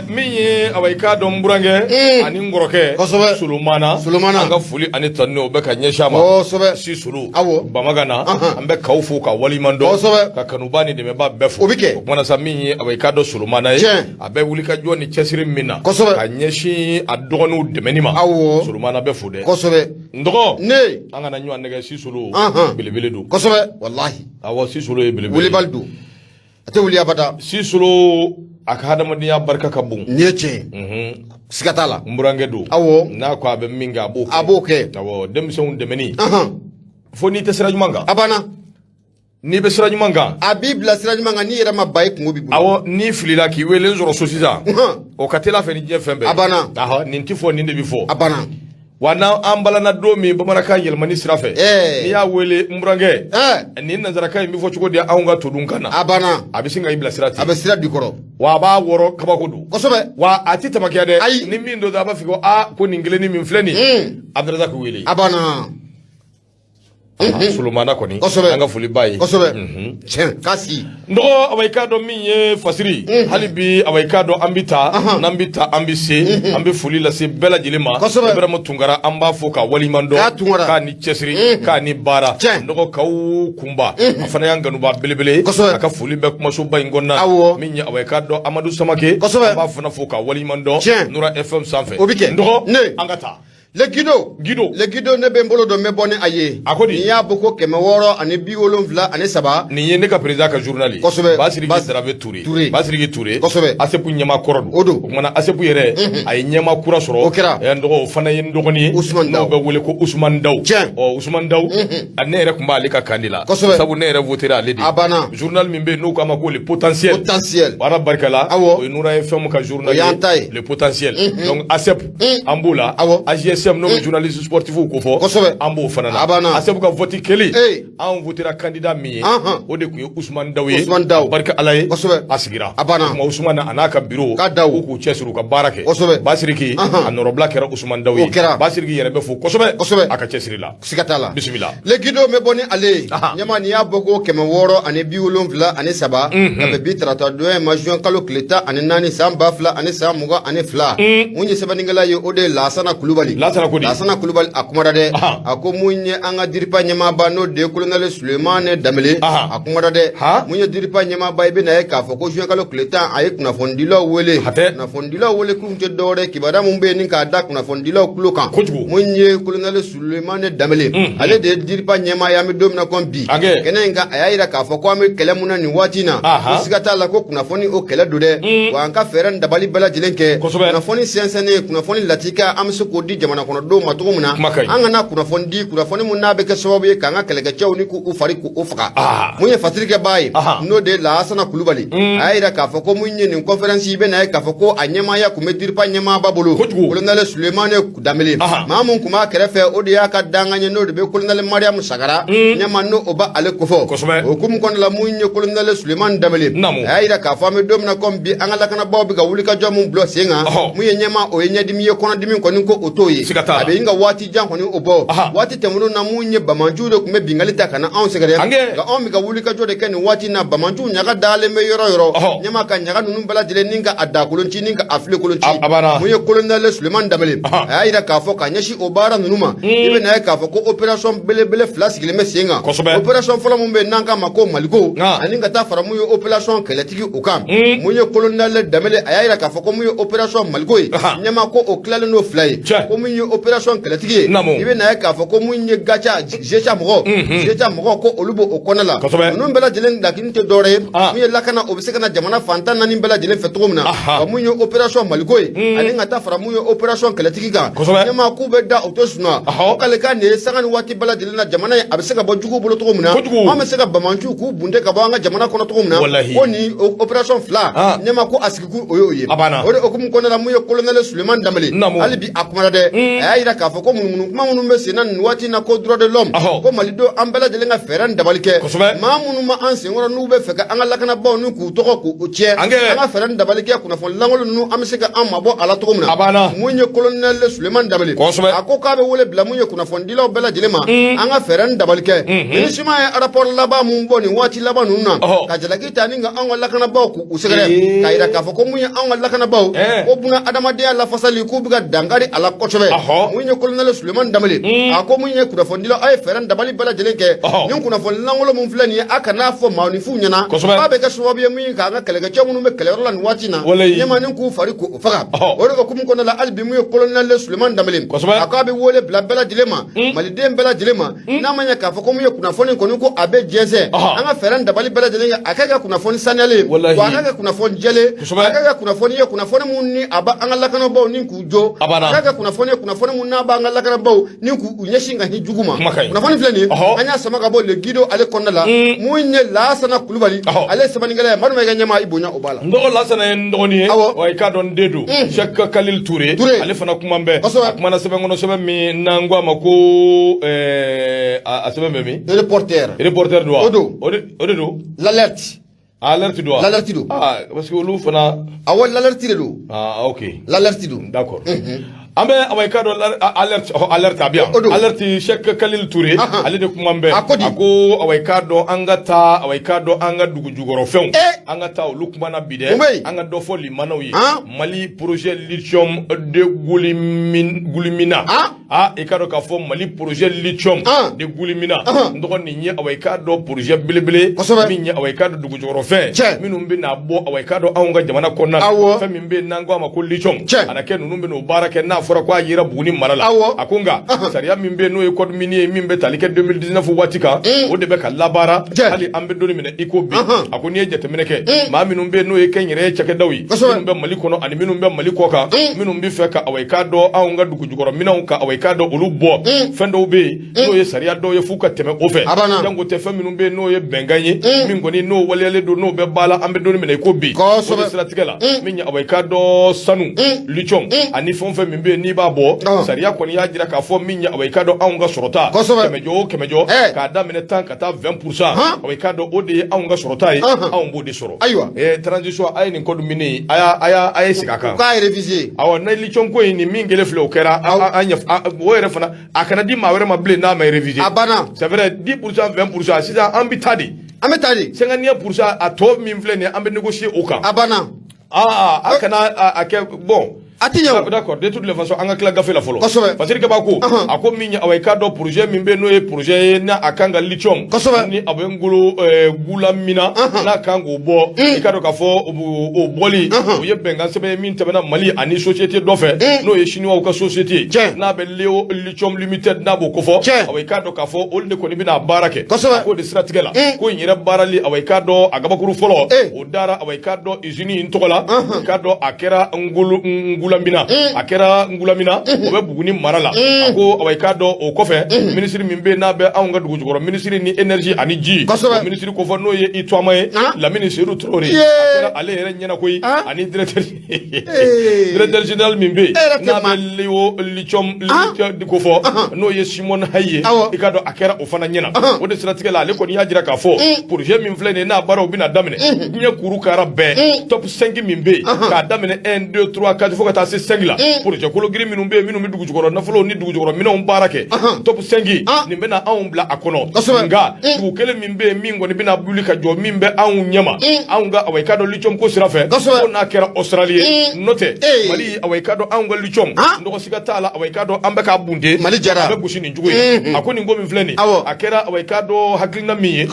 Speaker 1: Min ye, awa, i k'a dɔn n burankɛ ani n kɔrɔkɛ Solomana,
Speaker 2: Solomana.
Speaker 1: An ka foli ani tanuni o bɛ ka ɲɛsin a ma. Si Solo Bamaga na, an bɛ k'aw fo ka waliman dɔn, ka kanuba ni dɛmɛba bɛɛ fo.
Speaker 2: O bɛ kɛ.
Speaker 1: O kumana sa, min ye, awa, i k'a dɔn Solomana ye, a bɛ wuli ka jɔ ni cɛsiri min na ka ɲɛsin a dɔgɔninw dɛmɛni ma, Solomana bɛ fo dɛ. N dɔgɔ,
Speaker 2: Ne.
Speaker 1: an kana ɲɔgɔn nɛgɛ, si Solo belebele don.
Speaker 2: Kosɛbɛ, walahi.
Speaker 1: Awɔ, si Solo ye belebele ye.
Speaker 2: Wulibali don, a tɛ wuli abada.
Speaker 1: Si Solo A ka hadamadenya barika ka bon.
Speaker 2: Nin ye tiɲɛ ye. Siga t'a la.
Speaker 1: N burankɛ don.
Speaker 2: Awɔ.
Speaker 1: N'a ko a bɛ min kɛ, a b'o kɛ.
Speaker 2: A b'o kɛ.
Speaker 1: Awɔ, denmisɛnw dɛmɛni. Fo n'i tɛ sira ɲuman kan.
Speaker 2: A banna.
Speaker 1: N'i bɛ sira ɲuman kan.
Speaker 2: A b'i bila sira ɲuman kan, n'i yɛrɛ ma ban, i kungo b'i bolo.
Speaker 1: Awɔ, n'i filila k'i wele n sɔrɔ so sisan. O ka teli a fɛ ni diɲɛ fɛn bɛɛ.
Speaker 2: A banna.
Speaker 1: Ahɔ, nin ti fɔ, nin de bɛ fɔ.
Speaker 2: A banna.
Speaker 1: Wa n'an balana don min bamanankan yɛlɛmani sira fɛ, n'i y'a wele n burankɛ, nin nansarakan in bɛ fɔ cogo di anw ka todunkan na?
Speaker 2: A banna.
Speaker 1: A bɛ sin ka i bilasira ten.
Speaker 2: A bɛ sira di kɔrɔ.
Speaker 1: Wa a b'a wɔrɔ kabako don.
Speaker 2: Kosɛbɛ.
Speaker 1: Wa a ti tamakiya dɛ.
Speaker 2: Ayi.
Speaker 1: Ni min don, a b'a fɔ ko aa, ko nin kelennin min filɛ nin ye, Abdrazak wele.
Speaker 2: A banna.
Speaker 1: Solomana kɔni.
Speaker 2: Kosɛbɛ.
Speaker 1: An ka foli b'a ye.
Speaker 2: Kosɛbɛ. Tiɲɛ k'a si.
Speaker 1: N dɔgɔ, awa, i k'a dɔn min ye fasiri, hali bi, awa, i k'a dɔn an bɛ taa n'an bɛ taa, an bɛ se, an bɛ foli lase bɛɛ lajɛlen ma.
Speaker 2: Kosɛbɛ.
Speaker 1: Ibrahima Tunkara, an b'a fo k'a waleɲuman dɔn.
Speaker 2: K'a Tunkara.
Speaker 1: K'a ni cɛsiri, k'a ni baara.
Speaker 2: Tiɲɛ.
Speaker 1: N dɔgɔ Kaw Kunba, a fana y'an kanuba belebele.
Speaker 2: Kosɛbɛ.
Speaker 1: A ka foli bɛ kumasoba in kɔnɔna.
Speaker 2: Awɔ.
Speaker 1: Min ye, awa, i k'a dɔn Amadu Samake.
Speaker 2: Kosɛbɛ.
Speaker 1: An b'a fana fo k'a waleɲuman dɔn.
Speaker 2: Tiɲɛ.
Speaker 1: Nura FM sanfɛ.
Speaker 2: O bɛ kɛ.
Speaker 1: N dɔgɔ.
Speaker 2: Ne.
Speaker 1: An ka taa.
Speaker 2: Le Guido.
Speaker 1: Guido.
Speaker 2: Le Guido, ne bɛ n bolo dɔn, n bɛ bɔ ni a ye.
Speaker 1: A ko di?
Speaker 2: N'i y'a bɔ ko 673.
Speaker 1: Nin ye ne ka président ka journal ye.
Speaker 2: Kosɛbɛ.
Speaker 1: Basiriki Darabe Ture.
Speaker 2: Ture.
Speaker 1: Basiriki Ture.
Speaker 2: Kosɛbɛ.
Speaker 1: ASEP ɲɛmaa kɔrɔ don.
Speaker 2: O don.
Speaker 1: O kumana ASEP yɛrɛ, a ye ɲɛmaa kura sɔrɔ.
Speaker 2: O kɛra.
Speaker 1: N dɔgɔ, o fana ye n dɔgɔnin ye.
Speaker 2: Ousmane Daw.
Speaker 1: N'o bɛ wele ko Ousmane Daw.
Speaker 2: Tiɲɛ.
Speaker 1: Ɔ, Ousmane Daw, a ne yɛrɛ tun b'ale ka kan de la.
Speaker 2: Kosɛbɛ.
Speaker 1: Sabu ne yɛrɛ votera ale de.
Speaker 2: A banna.
Speaker 1: Journal min bɛ yen n'u k'a ma ko le potentiel.
Speaker 2: Potentiel.
Speaker 1: Ala barika la.
Speaker 2: Awɔ.
Speaker 1: O ye Nura FM ka journal
Speaker 2: O y'an ta ye.
Speaker 1: Le potentiel. Donc ASEP, an b'o la.
Speaker 2: Awɔ.
Speaker 1: AJSM, n'o bɛ journaliste sportif ko fɔ.
Speaker 2: Kosɛbɛ.
Speaker 1: An b'o fana na.
Speaker 2: A banna.
Speaker 1: ASEP ka vote kɛlen.
Speaker 2: Ee.
Speaker 1: Anw votera candidat min ye. O de tun ye Ousmane Daw ye.
Speaker 2: Ousmane Daw.
Speaker 1: Barika Ala ye.
Speaker 2: Kosɛbɛ.
Speaker 1: A sigira.
Speaker 2: A banna.
Speaker 1: O tuma Ousmane a n'a ka bureau.
Speaker 2: K'a Daw.
Speaker 1: K'u k'u cɛsiri u ka baara kɛ.
Speaker 2: Kosɛbɛ.
Speaker 1: Basiriki, a nɔrɔbila kɛra Ousmane Daw ye.
Speaker 2: O kɛra.
Speaker 1: Basiriki yɛrɛ bɛ fo kosɛbɛ.
Speaker 2: Kosɛbɛ.
Speaker 1: A ka cɛsiri la.
Speaker 2: Siga t'a la.
Speaker 1: Bisimila.
Speaker 2: Le Guido, bɛ bɔ ni ale ye.
Speaker 1: Ahan.
Speaker 2: Ɲɛma, n'i y'a bɔ ko 673, ka bɛn bi tarata don ma, juin kalo tile 14 san 2022, mun ye sɛbɛnnikɛla ye, o de ye Lasana Kulubali.
Speaker 1: Lasana ko di?
Speaker 2: Lasana Kulubali, a kumara dɛ.
Speaker 1: Ahan.
Speaker 2: A ko mun ye an ka DIRPA ɲɛmaaba, n'o de ye colonel Sulemane Danbele.
Speaker 1: Ahan.
Speaker 2: A kumara dɛ.
Speaker 1: Han?
Speaker 2: Mun ye DIRPA ɲɛmaaba, i bɛna ye k'a fɔ ko juin kalo tile 10, a ye kunnafonidilaw wele.
Speaker 1: Hatɛ.
Speaker 2: Kunnafonidilaw wele kun tɛ dɔwɛrɛ, kibaruya mun bɛ yen ni k'a da kunnafonidilaw tulo kan.
Speaker 1: Kojugu.
Speaker 2: Mun ye colonel Sulemane Danbele, ale de ye DIRPA ɲɛmaa ye an bɛ don min na komi bi.
Speaker 1: Angɛ.
Speaker 2: Kɛnɛ in kan, a y'a yira k'a fɔ ko an bɛ kɛlɛ mun na nin waati in na,
Speaker 1: Ahan.
Speaker 2: ko siga t'a la ko kunnafoni o kɛlɛ don dɛ, wa an ka fɛɛrɛ ni dabali bɛɛ lajɛlen kɛ.
Speaker 1: Kosɛbɛ.
Speaker 2: Kunnafoni sɛnsɛnnen, kunnafoni latika, an bɛ se k'o di jamana kɔnɔdenw ma cogo min na.
Speaker 1: Kuma ka ɲi.
Speaker 2: An kana kunnafoni di, kunnafoni mun n'a bɛ kɛ sababu ye k'an ka kɛlɛkɛcɛw ni k'u fari k'u faga.
Speaker 1: Ah.
Speaker 2: Mun ye fasirikɛbaa ye,
Speaker 1: Ahan.
Speaker 2: n'o de ye Lasana Kulubali, a y'a yira k'a fɔ ko mun ye nin conférence, i bɛna ye k'a fɔ ko a ɲɛmaaya tun bɛ DIRPA ɲɛmaaba bolo.
Speaker 1: Kojugu.
Speaker 2: Colonel Sulemane Danbele.
Speaker 1: Ahan.
Speaker 2: Maa mun tun b'a kɛrɛfɛ, o de y'a ka dankan ye, n'o de bɛ colonel Mariam Sagara ɲɛma, n'o o b'ale kofɔ.
Speaker 1: Kosɛbɛ.
Speaker 2: O hukumu kɔnɔna la, mun ye colonel Sulemane Danbele,
Speaker 1: Naamu.
Speaker 2: a y'a yira k'a fɔ an bɛ don min na komi bi, an ka lakanabaaw bɛ ka wulikajɔ mun bila sen kan,
Speaker 1: Ɔhɔ.
Speaker 2: mun ye ɲɛma, o ye ɲɛdimi ye, kɔnɔdimi kɔni, ko o t'o ye.
Speaker 1: Siga t'a la.
Speaker 2: A bɛ ɲini ka waati jan kɔni o bɔ.
Speaker 1: Ahan.
Speaker 2: Waati tɛmɛnenw na, mun ye bamanciw de tun bɛ binkanni ta ka na anw sɛgɛrɛ.
Speaker 1: Angɛ.
Speaker 2: Nka anw bɛ ka wulikajɔ de kɛ nin waati in na, bamanciw ɲaga dalen bɛ yɔrɔ yɔrɔ.
Speaker 1: Ɔhɔ.
Speaker 2: Ɲɛma, ka ɲaga ninnu bɛɛ lajɛlen ni ka a dakolon ci, ni ka a filekolon ci.
Speaker 1: A banna.
Speaker 2: Mun ye colonel Sulemane Danbele,
Speaker 1: Ahan.
Speaker 2: a y'a yira k'a fɔ ka ɲɛsin o baara ninnu ma, i bɛ na ye k'a fɔ ko opération belebele fila sigilen bɛ sen kan.
Speaker 1: Kosɛbɛ.
Speaker 2: Opération fɔlɔ mun bɛ yen n'an k'a ma ko Maliko,
Speaker 1: Ah.
Speaker 2: ani ka taa fara mun ye opération kɛlɛtigi o kan. Mun ye colonel Danbele, a y'a yira k'a fɔ ko mun ye opération Maliko ye,
Speaker 1: Ahan.
Speaker 2: ɲɛma, ko o tilalen n'o fila ye.
Speaker 1: Tiɲɛ.
Speaker 2: Ko mun ye opération kɛlɛtigi ye,
Speaker 1: Naamu.
Speaker 2: i bɛ na ye k'a fɔ ko mun ye Gatia Zetia mɔgɔ, Zetia mɔgɔ, ko olu b'o o kɔnɔ la.
Speaker 1: Kosɛbɛ.
Speaker 2: Ninnu bɛɛ lajɛlen lakini tɛ dɔwɛrɛ ye,
Speaker 1: Ah.
Speaker 2: mun ye lakana, o bɛ se ka na jamana fan 14 bɛɛ lajɛlen fɛ cogo min na.
Speaker 1: Aha.
Speaker 2: Wa mun ye opération Maliko ye, ani ka taa fara mun ye opération kɛlɛtigi kan,
Speaker 1: Kosɛbɛ.
Speaker 2: ɲɛma, k'u bɛ da o tɛ sunɔgɔ.
Speaker 1: Ɔhɔ.
Speaker 2: Ko k'ale ka nin ye sanga ni waati bɛɛ lajɛlen na, jamana in a bɛ se ka bɔ juguw bolo cogo min na,
Speaker 1: Kojugu.
Speaker 2: an bɛ se ka bamanciw k'u bunte ka bɔ an ka jamana kɔnɔ cogo min na.
Speaker 1: Walahi.
Speaker 2: Ko nin opération fila,
Speaker 1: Ah.
Speaker 2: ɲɛma, ko a sigikun o y'o ye.
Speaker 1: A banna.
Speaker 2: O de hukumu kɔnɔna la, mun ye colonel Sulemane Danbele,
Speaker 1: Naamu.
Speaker 2: hali bi a kumana dɛ. A y'a yira k'a fɔ ko munumunu kuma minnu bɛ sen na nin waati in na, ko droit de l'homme,
Speaker 1: Ɔhɔ.
Speaker 2: ko malidenw an bɛɛ lajɛlen ka fɛɛrɛ ni dabali kɛ.
Speaker 1: Kosɛbɛ.
Speaker 2: Maa minnu ma an senkɔrɔ, n'u bɛ fɛ ka an ka lakanabaaw ni k'u tɔgɔ k'u tiɲɛ,
Speaker 1: Angɛ.
Speaker 2: an ka fɛɛrɛ ni dabali kɛ, kunnafoni lankolon ninnu, an bɛ se ka an mabɔ a la cogo min na.
Speaker 1: A banna.
Speaker 2: Mun ye colonel Sulemane Danbele,
Speaker 1: Kosɛbɛ.
Speaker 2: a ko k'a bɛ wele bila mun ye kunnafonidilaw bɛɛ lajɛlen ma, an ka fɛɛrɛ ni dabali kɛ. MINUSMA ye rapport laban mun bɔ nin waati laban ninnu na,
Speaker 1: Ɔhɔ.
Speaker 2: ka jalaki ta ni ka anw ka lakanabaaw k'u sɛgɛrɛ,
Speaker 1: Ee.
Speaker 2: k'a yira k'a fɔ ko mun ye anw ka lakanabaaw,
Speaker 1: Eh.
Speaker 2: ko buna adamadenya lafasali, k'u bɛ ka dankari a la kosɛbɛ.
Speaker 1: Ɔhɔ.
Speaker 2: Mun ye colonel Sulemane Danbele, a ko mun ye kunnafonidilaw, a ye fɛɛrɛ ni dabali bɛɛ lajɛlen kɛ. kɛ nin kunnafoni lankolon min filɛ nin ye, a kan'a fɔ maaninfinw ɲɛna, k'a bɛ kɛ sababu ye min k'an ka kɛlɛkɛcɛ minnu bɛ kɛlɛyɔrɔ la nin waati in na, ɲɛma ni k'u fari k'u faga. O de hukumu kɔnɔna la, hali bi mun ye colonel Suleman Danbele, a k'a bɛ wele bila bɛɛ lajɛlen ma, maliden bɛɛ lajɛlen ma, n'a ma ɲɛ k'a fɔ ko mun ye kunnafoni kɔni ko a bɛ jɛnsɛn, an ka fɛɛrɛ dabali bɛɛ lajɛlen kɛ a ka kɛ kunnafoni saniyalen, wa a ka kɛ kunnafoni jɛlen, a ka kɛ kunnafoni ye, kunnafoni mun ni a b'an ka lakanabaaw ni k'u jɔ, a ka kɛ kunnafoni ye, kunnafoni mun n'a b'an ka lakanabaaw ni k'u ɲɛsin ka hin jugu ma. Kunnafoni filɛ nin ye, an y'a sama ka bɔ Le Guido ale kɔnɔna la. Mun ye Lasana Kulubali, ale ye sɛbɛnnikɛla ye. Madu ma, i ka ɲɛmaa, i bonya o b'a la.
Speaker 1: N dɔgɔ Lasana ye n dɔgɔnin ye, wa i k'a dɔn n den don. Cheikh Kalil Touré, ale fana kuma bɛ, a kumana sɛbɛn kɔnɔ, sɛbɛn min n'an ko a ma ko a sɛbɛn bɛ min?
Speaker 2: Reporter.
Speaker 1: Reporter don wa?
Speaker 2: O don.
Speaker 1: O de don.
Speaker 2: L'Alerte.
Speaker 1: Alerte don wa?
Speaker 2: L'Alerte don.
Speaker 1: Ah, parce que olu fana.
Speaker 2: Awɔ, L'Alerte de don.
Speaker 1: Ah, ok.
Speaker 2: L'Alerte don.
Speaker 1: D'accord. An bɛ awa i k'a dɔn Alerte, Alerte a bɛ yan.
Speaker 2: O don.
Speaker 1: Alerte, Cheikh Kalil Touré, ale de kuma bɛ.
Speaker 2: A ko di?
Speaker 1: A ko awa i k'a dɔn an ka taa, awa i k'a dɔn an ka dugu jukɔrɔfɛnw. An ka taa olu kuma na bi dɛ.
Speaker 2: Mun bɛ yen?
Speaker 1: An ka dɔ fɔ limanaw ye.
Speaker 2: Han?
Speaker 1: Mali projet lithium de Goulimina. Ah, i k'a dɔn k'a fɔ Mali projet lithium de Goulimina. N dɔgɔ nin ye awa i k'a dɔn projet belebele. Min ye awa i k'a dɔn dugu jukɔrɔfɛn. Minnu bɛ n'a bɔ awa i k'a dɔn anw ka jamana kɔnɔna na. Fɛn min bɛ yen n'an ko a ma ko lithium. A na kɛ ninnu bɛ n'o baara kɛ n'a fɔra ko a yera Buguni mara la. A ko nka sariya min bɛ yen n'o ye code minier ye min bɛ tali kɛ 2019 waati kan, o de bɛ ka labaara hali an bɛ don min na i ko bi. A ko n'i ye jateminɛ kɛ, maa minnu bɛ yen n'o ye kɛnyɛrɛye cakɛdaw ye, minnu bɛ Mali kɔnɔ ani minnu bɛ Mali kɔ kan, minnu bɛ fɛ ka awa i k'a dɔn anw ka dugu jukɔrɔ minɛnw ka awa i k'a dɔn olu bɔ, fɛn dɔw bɛ yen n'o ye sariya dɔw ye f'u ka tɛmɛ o fɛ.
Speaker 2: A banna.
Speaker 1: Jango tɛ fɛn minnu bɛ yen n'o ye bɛnkan ye, min kɔni n'o waleyalen don, n'o bɛ ba la an bɛ don min na i ko bi. O de siratigɛ la, min ye awa i k'a dɔn sanu, lithium ani fɛn o fɛn min bɛ yen n'i b'a bɔ, sariya kɔni y'a jira k'a fɔ min ye awa i k'a dɔn anw ka sɔrɔta, kɛmɛjɔ o kɛmɛjɔ, k'a daminɛ 10 ka taa 20%, awa i k'a dɔn o de ye anw ka sɔrɔta ye, anw b'o de sɔrɔ. Transition, a ye nin code minier a y'a a y'a a ye segin a kan.
Speaker 2: U k'a réviser.
Speaker 1: Awɔ, na lithium ko in, nin min kelen filɛ, o kɛra an ɲɛ o yɛrɛ fana, a kana di maa wɛrɛ ma bilen n'a ma réviser.
Speaker 2: A banna.
Speaker 1: C'est vrai, 10%, 20%, sisan an bɛ taa de.
Speaker 2: An bɛ taa de.
Speaker 1: 51%, a tɔ min filɛ nin ye, an bɛ négocier o kan.
Speaker 2: A banna.
Speaker 1: Aa, a kana a kɛ bon.
Speaker 2: A ti ɲɛ o.
Speaker 1: D'accord, de toutes les façons, an ka tila gafe la fɔlɔ. Fasiri Kaba ko, a ko min ye awa i k'a dɔn projet min bɛ yen n'o ye projet ye n'a a kan ka lithium ni a bɛ ngolo Goulamina, n'a kan k'o bɔ, i k'a dɔn k'a fɔ o bɔli, o ye bɛnkan sɛbɛn ye min tɛmɛna Mali ani société dɔ fɛ, n'o ye chinois ka société ye, n'a bɛ Leo Lithium Limited, n'a b'o kofɔ. Awa i k'a dɔn k'a fɔ olu de kɔni bɛna baara kɛ. A k'o de siratigɛ la, ko in yɛrɛ baarali, awa i k'a dɔn a gabakuru fɔlɔ, o dara awa i k'a dɔn usine in tɔgɔ la, i k'a dɔn a kɛra Ngolo Ngulamina, a kɛra Ngulamina, o bɛ Buguni mara la. A ko awa i k'a dɔn o kɔfɛ, minisiri min bɛ yen n'a bɛ anw ka dugu jukɔrɔ, minisiri ni énergie ani ji, o minisiri kofɔ n'o ye i Tɔgɔma ye, Lamini Seydou Traoré, a kɛra ale yɛrɛ ɲɛna koyi, ani directeur général min bɛ yen n'a bɛ Leo Lithium Limited kofɔ, n'o ye Simon Haye ye, i k'a dɔn a kɛra o fana ɲɛna. O de siratigɛ la, ale kɔni y'a jira k'a fɔ projet min filɛ nin ye, n'a baaraw bɛna daminɛ, diɲɛ kuru kara bɛɛ, top 5 min bɛ yen, k'a daminɛ 1, 2, 3, 4 fo ka taa se 5 la, projet kologiri minnu bɛ yen, minnu bɛ dugu jukɔrɔ nafolow ni dugu jukɔrɔ minɛnw baara kɛ, top 5 nin bɛna anw bila a kɔnɔ. Nka dugu kelen min bɛ yen min kɔni bɛna wuli ka jɔ, min bɛ anw ɲɛma, anw ka awa i k'a dɔn lithium ko sira fɛ, ko n'a kɛra Australie ye, n'o tɛ Mali, awa i k'a dɔn anw ka lithium, nɔgɔ siga t'a la, awa i k'a dɔn an bɛ k'a bunte.
Speaker 2: Mali jara.
Speaker 1: A bɛ gosi nin cogo in. A ko nin ko min filɛ nin, a kɛra awa i k'a dɔn hakilina min ye,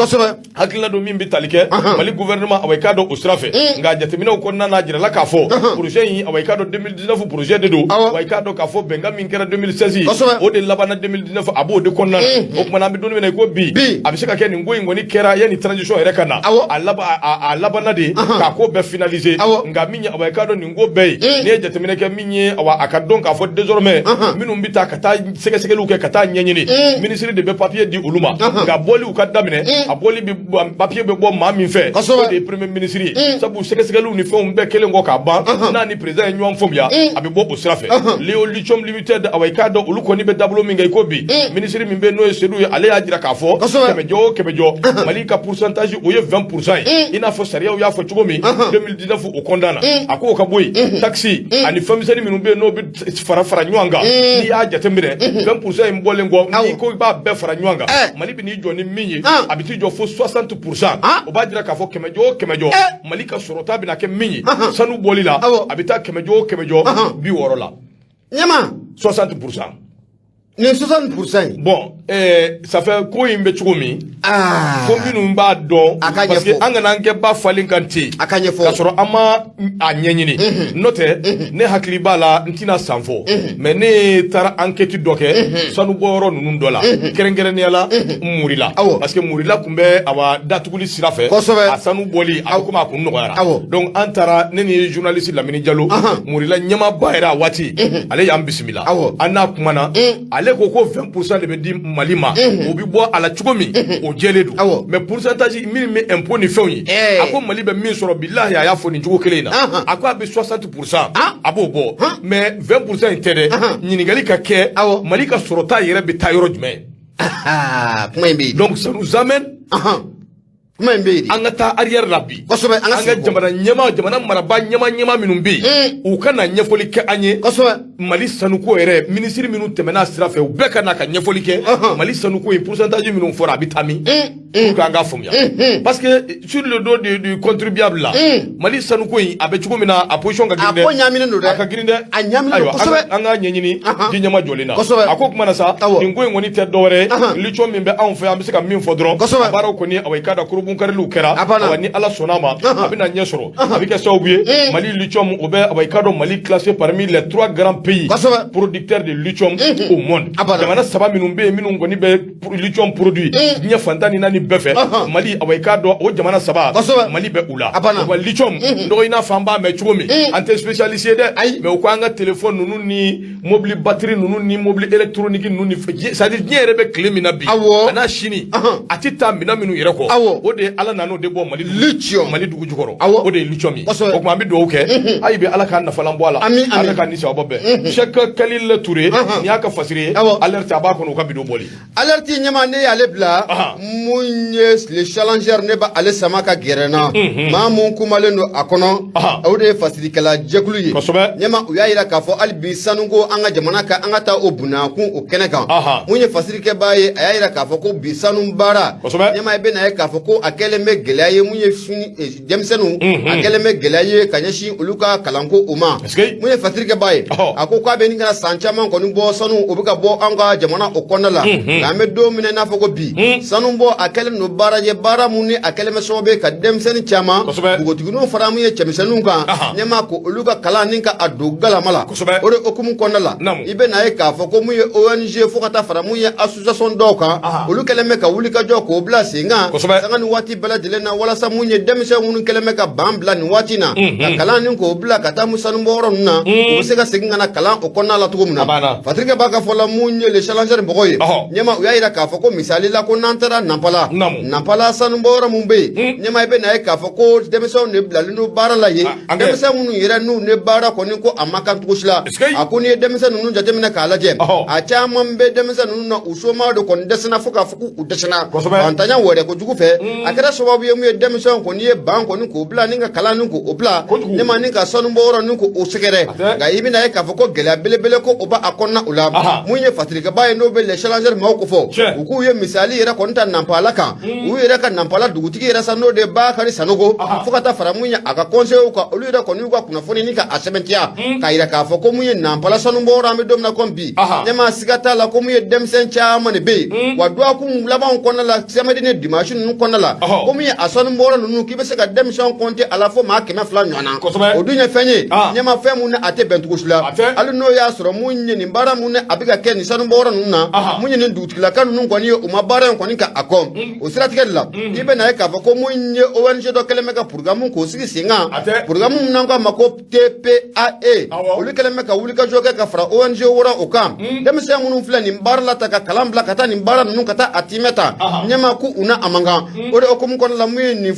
Speaker 1: hakilina don min bɛ tali kɛ Mali gouvernement, awa i k'a dɔn o sira fɛ. Nka jateminɛw kɔnɔna n'a jirala k'a fɔ projet in, awa i k'a dɔn 2019 projet de don. Wa i k'a dɔn k'a fɔ bɛnkan min kɛra 2016, o de labanna 2019, a b'o de kɔnɔna na. O tuma na, an bɛ don min na i ko bi, a bɛ se ka kɛ nin ko in kɔni kɛra yanni transition yɛrɛ ka na, a laban a labanna de k'a ko bɛɛ finaliser. Nka min ye awa i k'a dɔn nin ko bɛɛ ye, n'i ye jateminɛ kɛ min ye, awa a ka dɔn k'a fɔ désormais minnu bɛ taa ka taa sɛgɛsɛgɛliw kɛ ka taa ɲɛɲini, minisiri de bɛ papier di olu ma. Nka bɔliw ka daminɛ, a bɔli bɛ, papier bɛ bɔ maa min fɛ, o de ye premier ministre ye, sabu sɛgɛsɛgɛliw ni fɛnw bɛɛ kɛlen kɔ k'a ban, n'a ni président ye ɲɔgɔn faamuya, a bɛ bɔ o sira fɛ. Leo Lithium Limited, awa i k'a dɔn olu kɔni bɛ dabolo min kɛ i ko bi, minisiri min bɛ yen n'o ye Seydou ye, ale y'a jira k'a fɔ kɛmɛjɔ o kɛmɛjɔ, Mali ka pourcentage o ye 20% ye, i n'a fɔ sariyaw y'a fɔ cogo min 2019 o kɔnɔna na. A ko o ka bɔ yen, taxe ani fɛnmisɛnnin minnu bɛ yen n'o bɛ fara fara ɲɔgɔn kan, n'i y'a jateminɛ, 20% in bɔlen kɔ, n'i ko i b'a bɛɛ fara ɲɔgɔn kan, Mali bɛ n'i jɔ ni min ye, a bɛ t'i jɔ fo 60%. O b'a jira k'a fɔ kɛmɛjɔ o kɛmɛjɔ, Mali ka sɔrɔta bɛna kɛ min ye sanu bɔli la, a bɛ taa kɛmɛjɔ o kɛmɛjɔ 60 la.
Speaker 2: Ɲɛma.
Speaker 1: 60%.
Speaker 2: Nin 60% in.
Speaker 1: Bon, ça fait ko in bɛ cogo min,
Speaker 2: Aa.
Speaker 1: Fo minnu b'a dɔn,
Speaker 2: A ka
Speaker 1: parce que
Speaker 2: ɲɛfɔ.
Speaker 1: an kana an kɛ ba falen kan ten.
Speaker 2: A ka ɲɛfɔ.
Speaker 1: K'a sɔrɔ an ma a ɲɛɲini. N'o tɛ, ne hakili b'a la, n tɛna san fɔ, mais ne taara enquête dɔ kɛ sanubɔyɔrɔ ninnu dɔ la, kɛrɛnkɛrɛnnenya la Murila. Parce que Murila tun bɛ awa datuguli sira fɛ. A sanu bɔli, a bɛ komi a kun nɔgɔyara. Donc an taara, ne ni journaliste Lamini Jalo, Murila ɲɛmaaba yɛrɛ a waati, ale y'an bisimila. An n'a kumana, ale ko ko 20% de bɛ di Mali ma. O bɛ bɔ a la cogo min, o jɛlen don. Mais pourcentage min bɛ impôt ni fɛnw ye, a ko Mali bɛ min sɔrɔ, bilahi, a y'a fɔ nin cogo kelen in na. A ko a bɛ 60%, a b'o bɔ, mais 20% in tɛ dɛ. Ɲininkali ka kɛ, Mali ka sɔrɔta yɛrɛ bɛ taa yɔrɔ jumɛn?
Speaker 2: Kuma in bɛ yen.
Speaker 1: Donc ça nous amène
Speaker 2: Kuma in bɛ yen de.
Speaker 1: an ka taa arrière la bi.
Speaker 2: Kosɛbɛ, an ka
Speaker 1: An ka
Speaker 2: segin kɔ.
Speaker 1: jamana ɲɛmaa, jamana marabaa ɲɛmaa ɲɛmaa minnu bɛ yen, u ka na ɲɛfɔli kɛ an ye. Mali sanuko yɛrɛ, minisiri minnu tɛmɛna a sira fɛ, u bɛɛ ka na ka ɲɛfɔli kɛ. Mali sanuko in, pourcentage minnu fɔra, a bɛ taa min, pour que an k'a faamuya, parce que sur le dos du contribuable la, Mali sanuko in, a bɛ cogo min na, a position ka girin dɛ.
Speaker 2: A ko ɲaaminen don dɛ.
Speaker 1: A ka girin dɛ.
Speaker 2: A ɲaaminen don
Speaker 1: Ayiwa,
Speaker 2: kosɛbɛ.
Speaker 1: an k'a ɲɛɲini ji ɲɛma jɔlen na. A ko kuma na sa, nin ko in kɔni tɛ dɔwɛrɛ ye, lithium min bɛ anw fɛ, an bɛ se ka min fɔ dɔrɔn, a baaraw kɔni, awa, i k'a dɔn, kurunbonkariliw kɛra.
Speaker 2: A banna.
Speaker 1: Awa, ni Ala sɔnna a ma, a bɛna ɲɛ sɔrɔ, a bɛ kɛ sababu ye Mali lithium, o bɛ, awa, i k'a dɔn, Mali classé parmi les trois grands pays producteurs de lithium au monde.
Speaker 2: A banna.
Speaker 1: Jamana saba minnu bɛ yen, minnu kɔni bɛ lithium produit diɲɛ fantan ni naani bɛɛ fɛ, Mali, awa, i k'a dɔn, o jamana saba, Mali bɛ u la.
Speaker 2: A banna.
Speaker 1: Wa lithium dɔgɔ, i n'a fɔ an b'a mɛn cogo min, an tɛ spécialiste ye dɛ,
Speaker 2: Ayi.
Speaker 1: mais u ko an ka téléphone ninnu ni mobili batterie ninnu ni mobili électronique ninnu ni fɛn, c'est à dire diɲɛ yɛrɛ bɛ tile min na bi, a n'a sini, a tɛ taa minɛn minnu yɛrɛ kɔ, o de ye Ala nan'o de bɔ Mali
Speaker 2: Lithium.
Speaker 1: Mali dugu jukɔrɔ. O de ye lithium ye. O tuma an bɛ dugawu kɛ hali bi, Ala k'an nafalan bɔ a la.
Speaker 2: Ami, ami.
Speaker 1: Ala k'an ni sababa bɛn. Cheikh Khalil Touré, nin y'a ka fasiri ye. Alerte a b'a kɔnɔ, u ka bidon bɔli.
Speaker 2: Alerte ɲɛma, ne y'ale bila. Mun ye Le Challenger, ne b'ale sama ka gɛrɛ n na. Maa mun kumalen don a kɔnɔ, o de ye fasirikɛla jɛkulu ye. Ɲɛma, u y'a yira k'a fɔ hali bi sanuko an ka jamana kan, an ka taa o bunakun o kɛnɛ kan. Mun ye fasirikɛbaa ye, a y'a yira k'a fɔ ko bi sanu baara, ɲɛma, i bɛ na ye k'a fɔ ko a kɛlen bɛ gɛlɛya ye. Mun ye sini denmisɛnninw, a kɛlen bɛ gɛlɛya ye ka ɲɛsin olu ka kalanko o ma. Mun ye fasirikɛbaa ye, a ko k'a bɛ nin kana san caman kɔni bɔ, sanu o bɛ ka bɔ an ka jamana o kɔnɔna la. Nka an bɛ don min na i n'a fɔ ko bi, sanu bɔ a kɛlen don baara ye, baara mun ni a kɛlen bɛ sababu ye ka denmisɛnnin caman, npogotigininw fara mun ye cɛmisɛnninw kan, ɲɛma, ko olu ka kalan ni ka a don galama la. O de hukumu kɔnɔna la, i bɛ na ye k'a fɔ ko mun ye ONG fo ka taa fara mun ye association dɔw kan, olu kɛlen bɛ ka wuli ka jɔ k'o bila sen kan sanga ni waati bɛɛ lajɛlen na, walasa mun ye denmisɛn minnu kɛlen bɛ ka ban bila nin waati in na ka kalan ni k'o bila ka taa mun sanubɔyɔrɔ ninnu na, u bɛ se ka segin ka na kalan o kɔnɔna la cogo min na.
Speaker 1: A banna.
Speaker 2: Fasirikɛ b'a ka fɔ la, mun ye Le Challenger mɔgɔw ye, ɲɛma, u y'a yira k'a fɔ ko misali la, ko n'an taara Napala, Napala sanubɔyɔrɔ mun bɛ yen, ɲɛma, i bɛ na ye k'a fɔ ko denmisɛnw de bilalen don baara la yen,
Speaker 1: Ah, an kɛ.
Speaker 2: denmisɛn minnu yɛrɛ n'u ni baara kɔni ko a ma kan cogo si la. A ko n'i ye denmisɛn ninnu jateminɛ k'a lajɛ, a caman bɛ denmisɛn ninnu na, u somaaw de kɔni dɛsɛna fo k'a fɔ k'u dɛsɛna fantanya wɛrɛ kojugu fɛ. A kɛra sababu ye mun ye denmisɛnw kɔni ye ban kɔni k'o bila ni ka kalan ni k'o bila, ɲɛma, ni ka sanubɔyɔrɔ ni k'o sɛgɛrɛ. Nka i bɛna ye k'a fɔ ko gɛlɛya belebele ko o b'a kɔnɔna o la. Mun ye fasirikɛba ye, n'o bɛ Le Challenger maaw ko fɔ, u k'u ye misali yɛrɛ kɔni ta Nanpala kan, u yɛrɛ ka Nanpala dugutigi yɛrɛ sa, n'o de Bakari Sanogo, fo ka taa fara mun ye a ka conseillers kan, olu yɛrɛ kɔni y'u ka kunnafoni ni ka a sɛbɛntiya k'a yira k'a fɔ ko mun ye Nanpala sanubɔyɔrɔ, an bɛ don min na komi bi, ɲɛma, siga t'a la ko mun ye denmisɛn caman de bɛ yen. Wa dɔgɔkun labanw kɔnɔna la, samedi ni dimanche ninnu kɔnɔna la, ko mun ye a sanubɔyɔrɔ ninnu, k'i bɛ se ka denmisɛnw compter a la fo maa 200 ɲɔgɔn na. O dun ye fɛn ye, ɲɛma, fɛn mun ni a tɛ bɛn cogo si la. Hali n'o y'a sɔrɔ mun ye nin baara mun ni a bɛ ka kɛ nin sanubɔyɔrɔ ninnu na, mun ye nin dugutigilaka ninnu kɔni ye, u ma baara in kɔni ka a kɔ. O siratigɛ de la, i bɛ na ye k'a fɔ ko mun ye ONG dɔ kɛlen bɛ ka programme k'o sigi sen kan, programme min n'an k'a ma ko TPAE. Olu kɛlen bɛ ka wulikajɔ kɛ ka fara ONG wɛrɛ o kan. Denmisɛn minnu filɛ nin baara la ta ka kalan bila ka taa nin baara ninnu ka taa a timɛ ta, ɲɛma, ko u na a man kan. O de hukumu kɔnɔna la, mun ye nin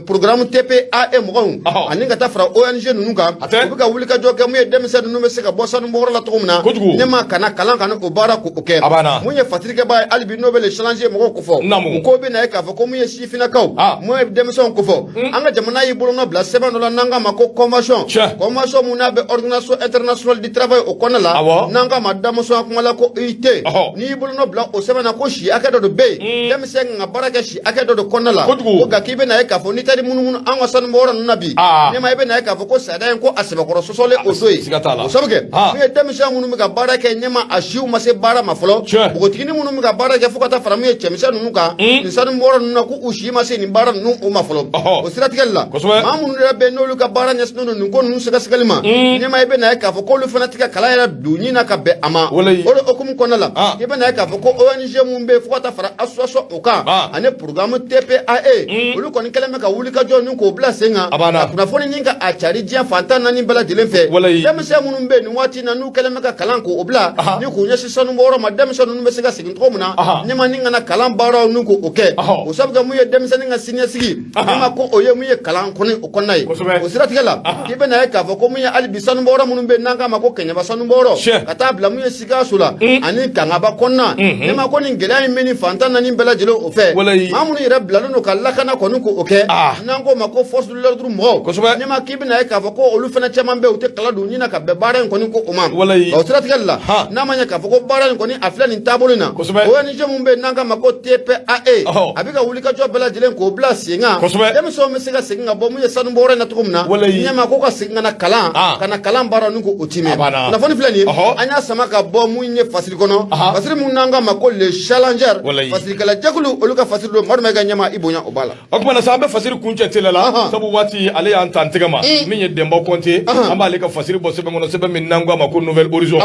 Speaker 2: programme TPAE mɔgɔw ani ka taa fara ONG ninnu kan, u bɛ ka wulikajɔ kɛ mun ye denmisɛn ninnu bɛ se ka bɔ sanubɔyɔrɔ la cogo min na, ɲɛma, ka na kalan ka na o baara k'o kɛ. Mun ye fasirikɛba ye hali bi, n'o bɛ Le Challenger mɔgɔw ko fɔ. U ko bɛ na ye k'a fɔ ko mun ye sifinnakaw, mun ye denmisɛnw kofɔ, an ka jamana y'i bolonɔ bila sɛbɛn dɔ la n'an k'a ma ko convention, convention mun n'a bɛ Organisation internationale du travail o kɔnɔna la, n'an k'a ma denmisɛnya kuma la ko OIT. N'i y'i bolonɔ bila o sɛbɛn na, ko si hakɛ dɔ de bɛ yen, denmisɛn kan ka baara kɛ si hakɛ dɔ de kɔnɔna la. Ko nka k'i bɛna ye k'a fɔ n'i taara munumunu an ka sanubɔyɔrɔ ninnu na bi, ne ma i bɛna ye k'a fɔ ko sariya in ko a sɛbɛkɔrɔ sɔsɔlen o don yen. O sabu kɛ mun ye denmisɛn minnu bɛ ka baara kɛ ɲɛma, a siw ma se baara ma fɔlɔ, npogotiginin minnu bɛ ka baara kɛ fo ka taa fara mun ye cɛmisɛn ninnu kan nin sanubɔyɔrɔ ninnu na, k'u si ma se nin baara ninnu o ma fɔlɔ. O siratigɛ la, maa minnu yɛrɛ bɛ yen n'olu ka baara ɲɛsinnen don nin ko ninnu sɛgɛsɛgɛli ma, ɲɛma i bɛna ye k'a fɔ k'olu fana tɛ ka kalan yɛrɛ don ɲin na ka bɛn a ma. O de hukumu kɔnɔna la, i bɛna ye k'a fɔ ko ONG mun bɛ yen fo ka taa fara association o kan ani programme TPAE, olu kɔni kɛlen bɛ ka wulikajɔ ni k'o bila sen kan ka kunnafoni nin ka a cari diɲɛ fan 14 bɛɛ lajɛlen fɛ. Denmisɛn minnu bɛ yen nin waati in na n'u kɛlen bɛ ka kalan k'o bila ni k'u ɲɛsin sanubɔyɔrɔ ma, denmisɛn ninnu bɛ se ka segin cogo min na ɲɛma ni ka na kalan baaraw ni k'o kɛ. O sabu kɛ mun ye denmisɛnnin ka siniɲɛsigi, ɲɛma ko o ye mun ye kalan kɔni o kɔnɔna ye. O siratigɛ la, k'i bɛna ye k'a fɔ ko mun ye hali bi sanubɔyɔrɔ minnu bɛ yen n'an k'a ma ko Kɛɲɛba sanubɔyɔrɔ ka taa bila mun ye Sikaso la ani Kangaba kɔnɔna, ɲɛma ko nin gɛlɛya in bɛ nin fan 14 bɛɛ lajɛlen o fɛ. Maa minnu yɛrɛ bilalen don ka lakana kɔni k'o kɛ, n'an k'o ma ko force de l'ordre mɔgɔw, ɲɛma k'i bɛna ye k'a fɔ ko olu fana caman bɛ yen, u tɛ kala don ɲin na ka bɛn baara in kɔni ko o ma. O siratigɛ la, n'a ma ɲɛ k'a fɔ ko baara in kɔni a filɛ nin taabolo in na, ONG mun bɛ yen n'an k'a ma ko TPAE, a bɛ ka wulikajɔ bɛɛ lajɛlen k'o bila sen kan, denmisɛnw bɛ se ka segin ka bɔ mun ye sanubɔyɔrɔ in na cogo min na, ɲɛma ko ka segin ka na kalan, ka na kalan baara ni k'o tiimɛ. Kunnafoni filɛ nin ye, an y'a sama ka bɔ mun ye fasiri kɔnɔ, fasiri mun n'an k'a ma ko Le Challenger, fasirikɛla jɛkulu olu ka fasiri don. Madu Mayiga, ɲɛma i bonya o b'a la.
Speaker 1: O tuma na sa, an bɛ fasiri kuncɛ teliya la, sabu waati ale y'an ta an tɛgɛ ma. Min ye Denba Kɔnte, an b'ale ka fasiri bɔ sɛbɛn kɔnɔ, sɛbɛn min n'an ko a ma ko Nouvel Horizon.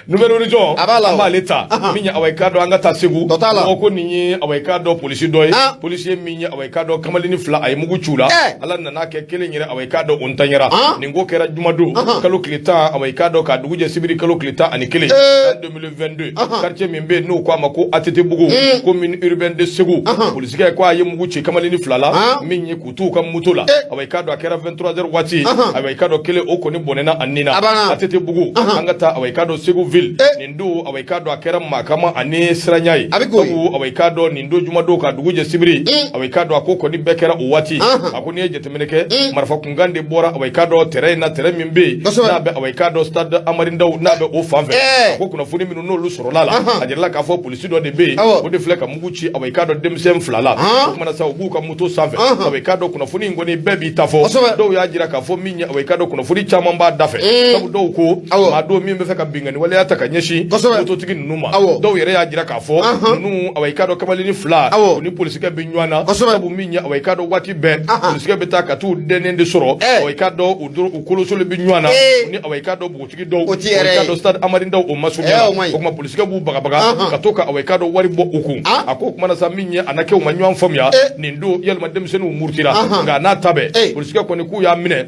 Speaker 1: Nouvel Horizon, an b'ale ta. Min ye awa i k'a dɔn, an ka taa Segu mɔgɔ ko nin ye awa i k'a dɔn polisi dɔ ye, policier min ye awa i k'a dɔn kamalennin fila a ye mugu ci u la, Ala nana kɛ kelen yɛrɛ awa i k'a dɔn o ntanyara. Nin ko kɛra jumadon kalo tile 10, awa i k'a dɔn k'a dugu jɛ sibiri kalo tile 11 san 2022, quartier min bɛ yen n'o ko a ma ko ATT Bugu, commune urbaine de Segu. Polisikɛ ko a ye mugu ci kamalennin fila la min ye k'u t'u ka moto la, awa i k'a dɔn a kɛra 23 heures waati, awa i k'a dɔn kelen o kɔni bɔnɛna a ni na ATT Bugu. An ka taa awa i k'a dɔn Segu ville, nin don awa i k'a dɔn a kɛra makama ani siranya ye, sabu awa i k'a dɔn nin don jumadon ka dugu jɛ sibiri, awa i k'a dɔn a ko kɔni bɛɛ kɛra o waati. A ko n'i ye jateminɛ kɛ, marifa kunkan de bɔra awa i k'a dɔn terrain in na, terrain min bɛ yen n'a bɛ awa i k'a dɔn stade Amari Ndaw n'a bɛ o fan fɛ. A ko kunnafoni minnu n'olu sɔrɔla la, a jirala k'a fɔ polisi dɔ de bɛ yen, o de filɛ ka mugu ci awa i k'a dɔn denmisɛn fila la. O tuma na sa, u b'u ka moto sanfɛ, awa i k'a dɔn kunnafoni in kɔni bɛɛ b'i ta fɔ. Dɔw y'a jira k'a fɔ min ye awa i k'a dɔn kunnafoni caman b'a da fɛ, sabu dɔw ko maa don min bɛ fɛ ka binkanni waleya ta ka ɲɛsin mototigi ninnu ma. Dɔw yɛrɛ y'a jira k'a fɔ ninnu awa i k'a dɔn kamalennin fila u ni polisikɛ bɛ ɲɔgɔn na, sabu min ye awa i k'a dɔn waati bɛɛ polisikɛ bɛ taa ka t'u dɛnnen de sɔrɔ, awa i k'a dɔn u kolosoli bɛ ɲɔgɔn na, u ni awa i k'a dɔn npogotigi dɔw, awa i k'a dɔn stade Amari Ndaw o masurunya la. O tuma polisikɛ b'u bagabaga ka to ka awa i k'a dɔn wari bɔ u kun. A ko o tuma na sa, min ye a na kɛ u ma ɲɔgɔn faamuya nin don, yalima denmisɛnninw murutira, nka n'a ta bɛɛ polisikɛ kɔni k'u y'a minɛ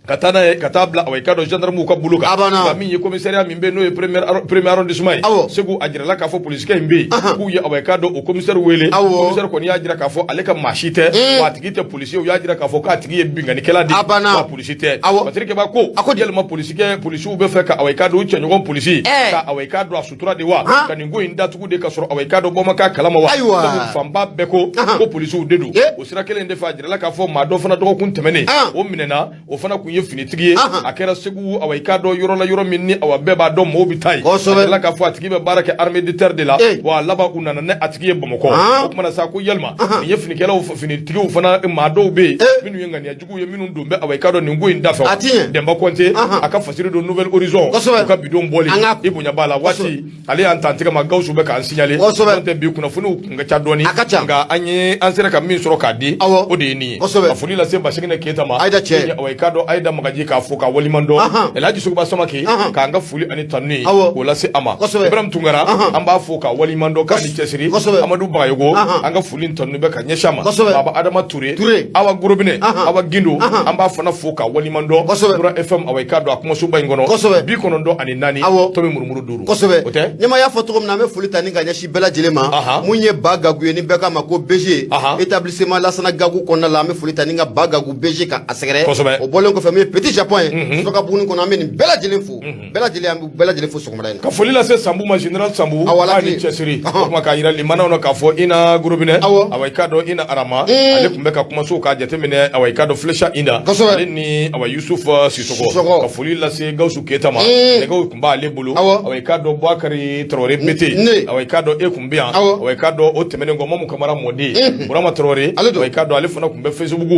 Speaker 1: ka taa n'a ye ka taa bila awa i k'a dɔn gendarmew ka bolo kan. Nka min ye commissariat min bɛ yen n'o ye premier arrondissement ye Segu, a jirala k'a fɔ polisikɛ in bɛ yen, k'u ye awa i k'a dɔn o commissaire wele. Commissaire kɔni y'a jira k'a fɔ ale ka maa si tɛ, wa a tigi tɛ policier. U y'a jira k'a fɔ k'a tigi ye binkannikɛla de ye, wa polisi tɛ. Fasirikɛba ko a ko yalima polisikɛ polisiw bɛ fɛ ka awa i k'a dɔn u cɛɲɔgɔn polisi ka awa i k'a dɔn a sutura de wa, ka nin ko in datugu de ka sɔrɔ awa i k'a dɔn bɔ ma k'a kalama wa? Sabu fanba bɛɛ ko ko polisiw de don. O sira kelen de fɛ, a jirala k'a fɔ maa dɔ fana dɔgɔkun tɛmɛnen o minɛna, o fana tun ye finitigi ye. A kɛra Segu awa i k'a dɔn yɔrɔ la, yɔrɔ min ni awa bɛɛ b'a dɔn mɔgɔw bɛ taa yen. A jirala k'a fɔ a tigi bɛ baara kɛ armée de terre de la, wa a laban u nana ni a tigi ye Bamakɔ. O tuma na sa, ko yalima nin ye finikɛlaw finitigiw fana maa dɔw bɛ yen minnu ye ŋaniya juguw ye, minnu don bɛ awa i k'a dɔn nin ko in da fɛ. Denba Kɔnte a ka fasiri don Nouvel Horizon u ka bidon bɔli i bonya b'a la waati ale y'an ta tigɛ ma. Gawusu bɛ k'an signaler, n'o tɛ bi kunnafoniw kun ka ca dɔɔni, nka an ye an sera ka min sɔrɔ k'a di, o de ye nin ye. Ka foli lase Baseginɛ Keyita ma,
Speaker 2: Ayida cɛ,
Speaker 1: awa i k'a dɔn Ayida Magaji, k'a fo k'a waleɲuman dɔn. Elhaji Sogoba Samake, k'an ka foli ani tanu ye k'o lase a ma. Ibrahim Tunkara, an b'a fo k'a waleɲuman dɔn, k'a ni cɛsiri. Amadu Bagayogo, an ka foli ni tanu bɛ ka ɲɛsin a ma. Baba Adama Ture, Awa Gorobinɛ, Awa Gindo, an b'a fana fo k'a waleɲuman dɔn. Nura FM, awa i k'a dɔn a kumasoba in kɔnɔ, 94 tomi murumuru 5.
Speaker 2: Kosɛbɛ.
Speaker 1: O tɛ.
Speaker 2: Ɲɛma y'a fɔ cogo min na, an bɛ foli ta ni ka ɲɛsin bɛɛ lajɛlen ma. Mun ye Ba Gagu ye ni bɛɛ k'a ma ko BG, établissement Lasana Gagu kɔnɔna la, an bɛ foli ta ni ka Ba Gagu BG ka a sɛgɛrɛ.
Speaker 1: Kosɛbɛ.
Speaker 2: O bɔlen kɔfɛ, min ye Petit Japon ye Sɔrɔkabugu kɔnɔ, an bɛ nin bɛɛ lajɛlen fo, bɛɛ lajɛlen, an bɛ bɛɛ lajɛlen fo sɔgɔmada in na.
Speaker 1: Ka foli lase Sanbu ma, général Sanbu.
Speaker 2: Awɔ, ala
Speaker 1: k'a ni
Speaker 2: tile.
Speaker 1: cɛsiri. O tuma k'a yira limanaw na k'a fɔ ina gorobinɛ. Awa, i k'a dɔn ina arama, ale tun bɛ ka kumaso k'a jateminɛ. Awa, i k'a dɔn Flesha ina, ale ni awa Yusuf Sisɔkɔ.
Speaker 2: Sisɔkɔ.
Speaker 1: Ka foli lase Gawusu Keyita ma, nɛgɛw tun b'ale bolo. Awa, i k'a dɔn Bakari Tarawele Bete.
Speaker 2: Ne.
Speaker 1: Awa, i k'a dɔn e tun bɛ yan. Awa, i k'a dɔn o tɛmɛnen kɔ, Mamu Kamara mɔden, Burama Tarawele.
Speaker 2: Ale don.
Speaker 1: Awa, i k'a dɔn ale fana tun bɛ Facebook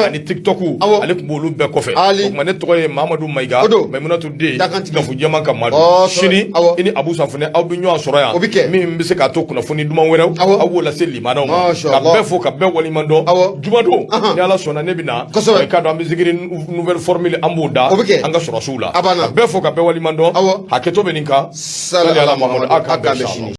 Speaker 1: ani TikTok, ale tun b'olu bɛɛ kɔfɛ.
Speaker 2: Ali.
Speaker 1: O tuma ne tɔgɔ ye Mamadu Mayiga.
Speaker 2: O don.
Speaker 1: Maimunatu den.
Speaker 2: Dakantigi.
Speaker 1: Gafu jɛman ka Madu. Sini i ni Abu Safunɛ, aw bɛ ɲɔgɔn sɔrɔ yan.
Speaker 2: O bɛ kɛ.
Speaker 1: Min bɛ se k'a to kunnafoni duman wɛrɛw, aw b'o lase limanaw ma.
Speaker 2: Masha
Speaker 1: Ka
Speaker 2: Allah.
Speaker 1: bɛɛ fo, ka bɛɛ waleɲuman dɔn. Jumadon, ni Ala sɔnna, ne bɛ na. I k'a dɔn an bɛ zikiri nouvelle formule, an b'o da
Speaker 2: O bɛ kɛ.
Speaker 1: an ka sɔrɔsiw la.
Speaker 2: A banna.
Speaker 1: Ka bɛɛ fo, ka bɛɛ waleɲuman dɔn. Hakɛto bɛ nin kan.
Speaker 2: Sali ala Muhamadu,
Speaker 1: a k'an
Speaker 2: a k'an
Speaker 1: bɛn
Speaker 2: bɛn sini.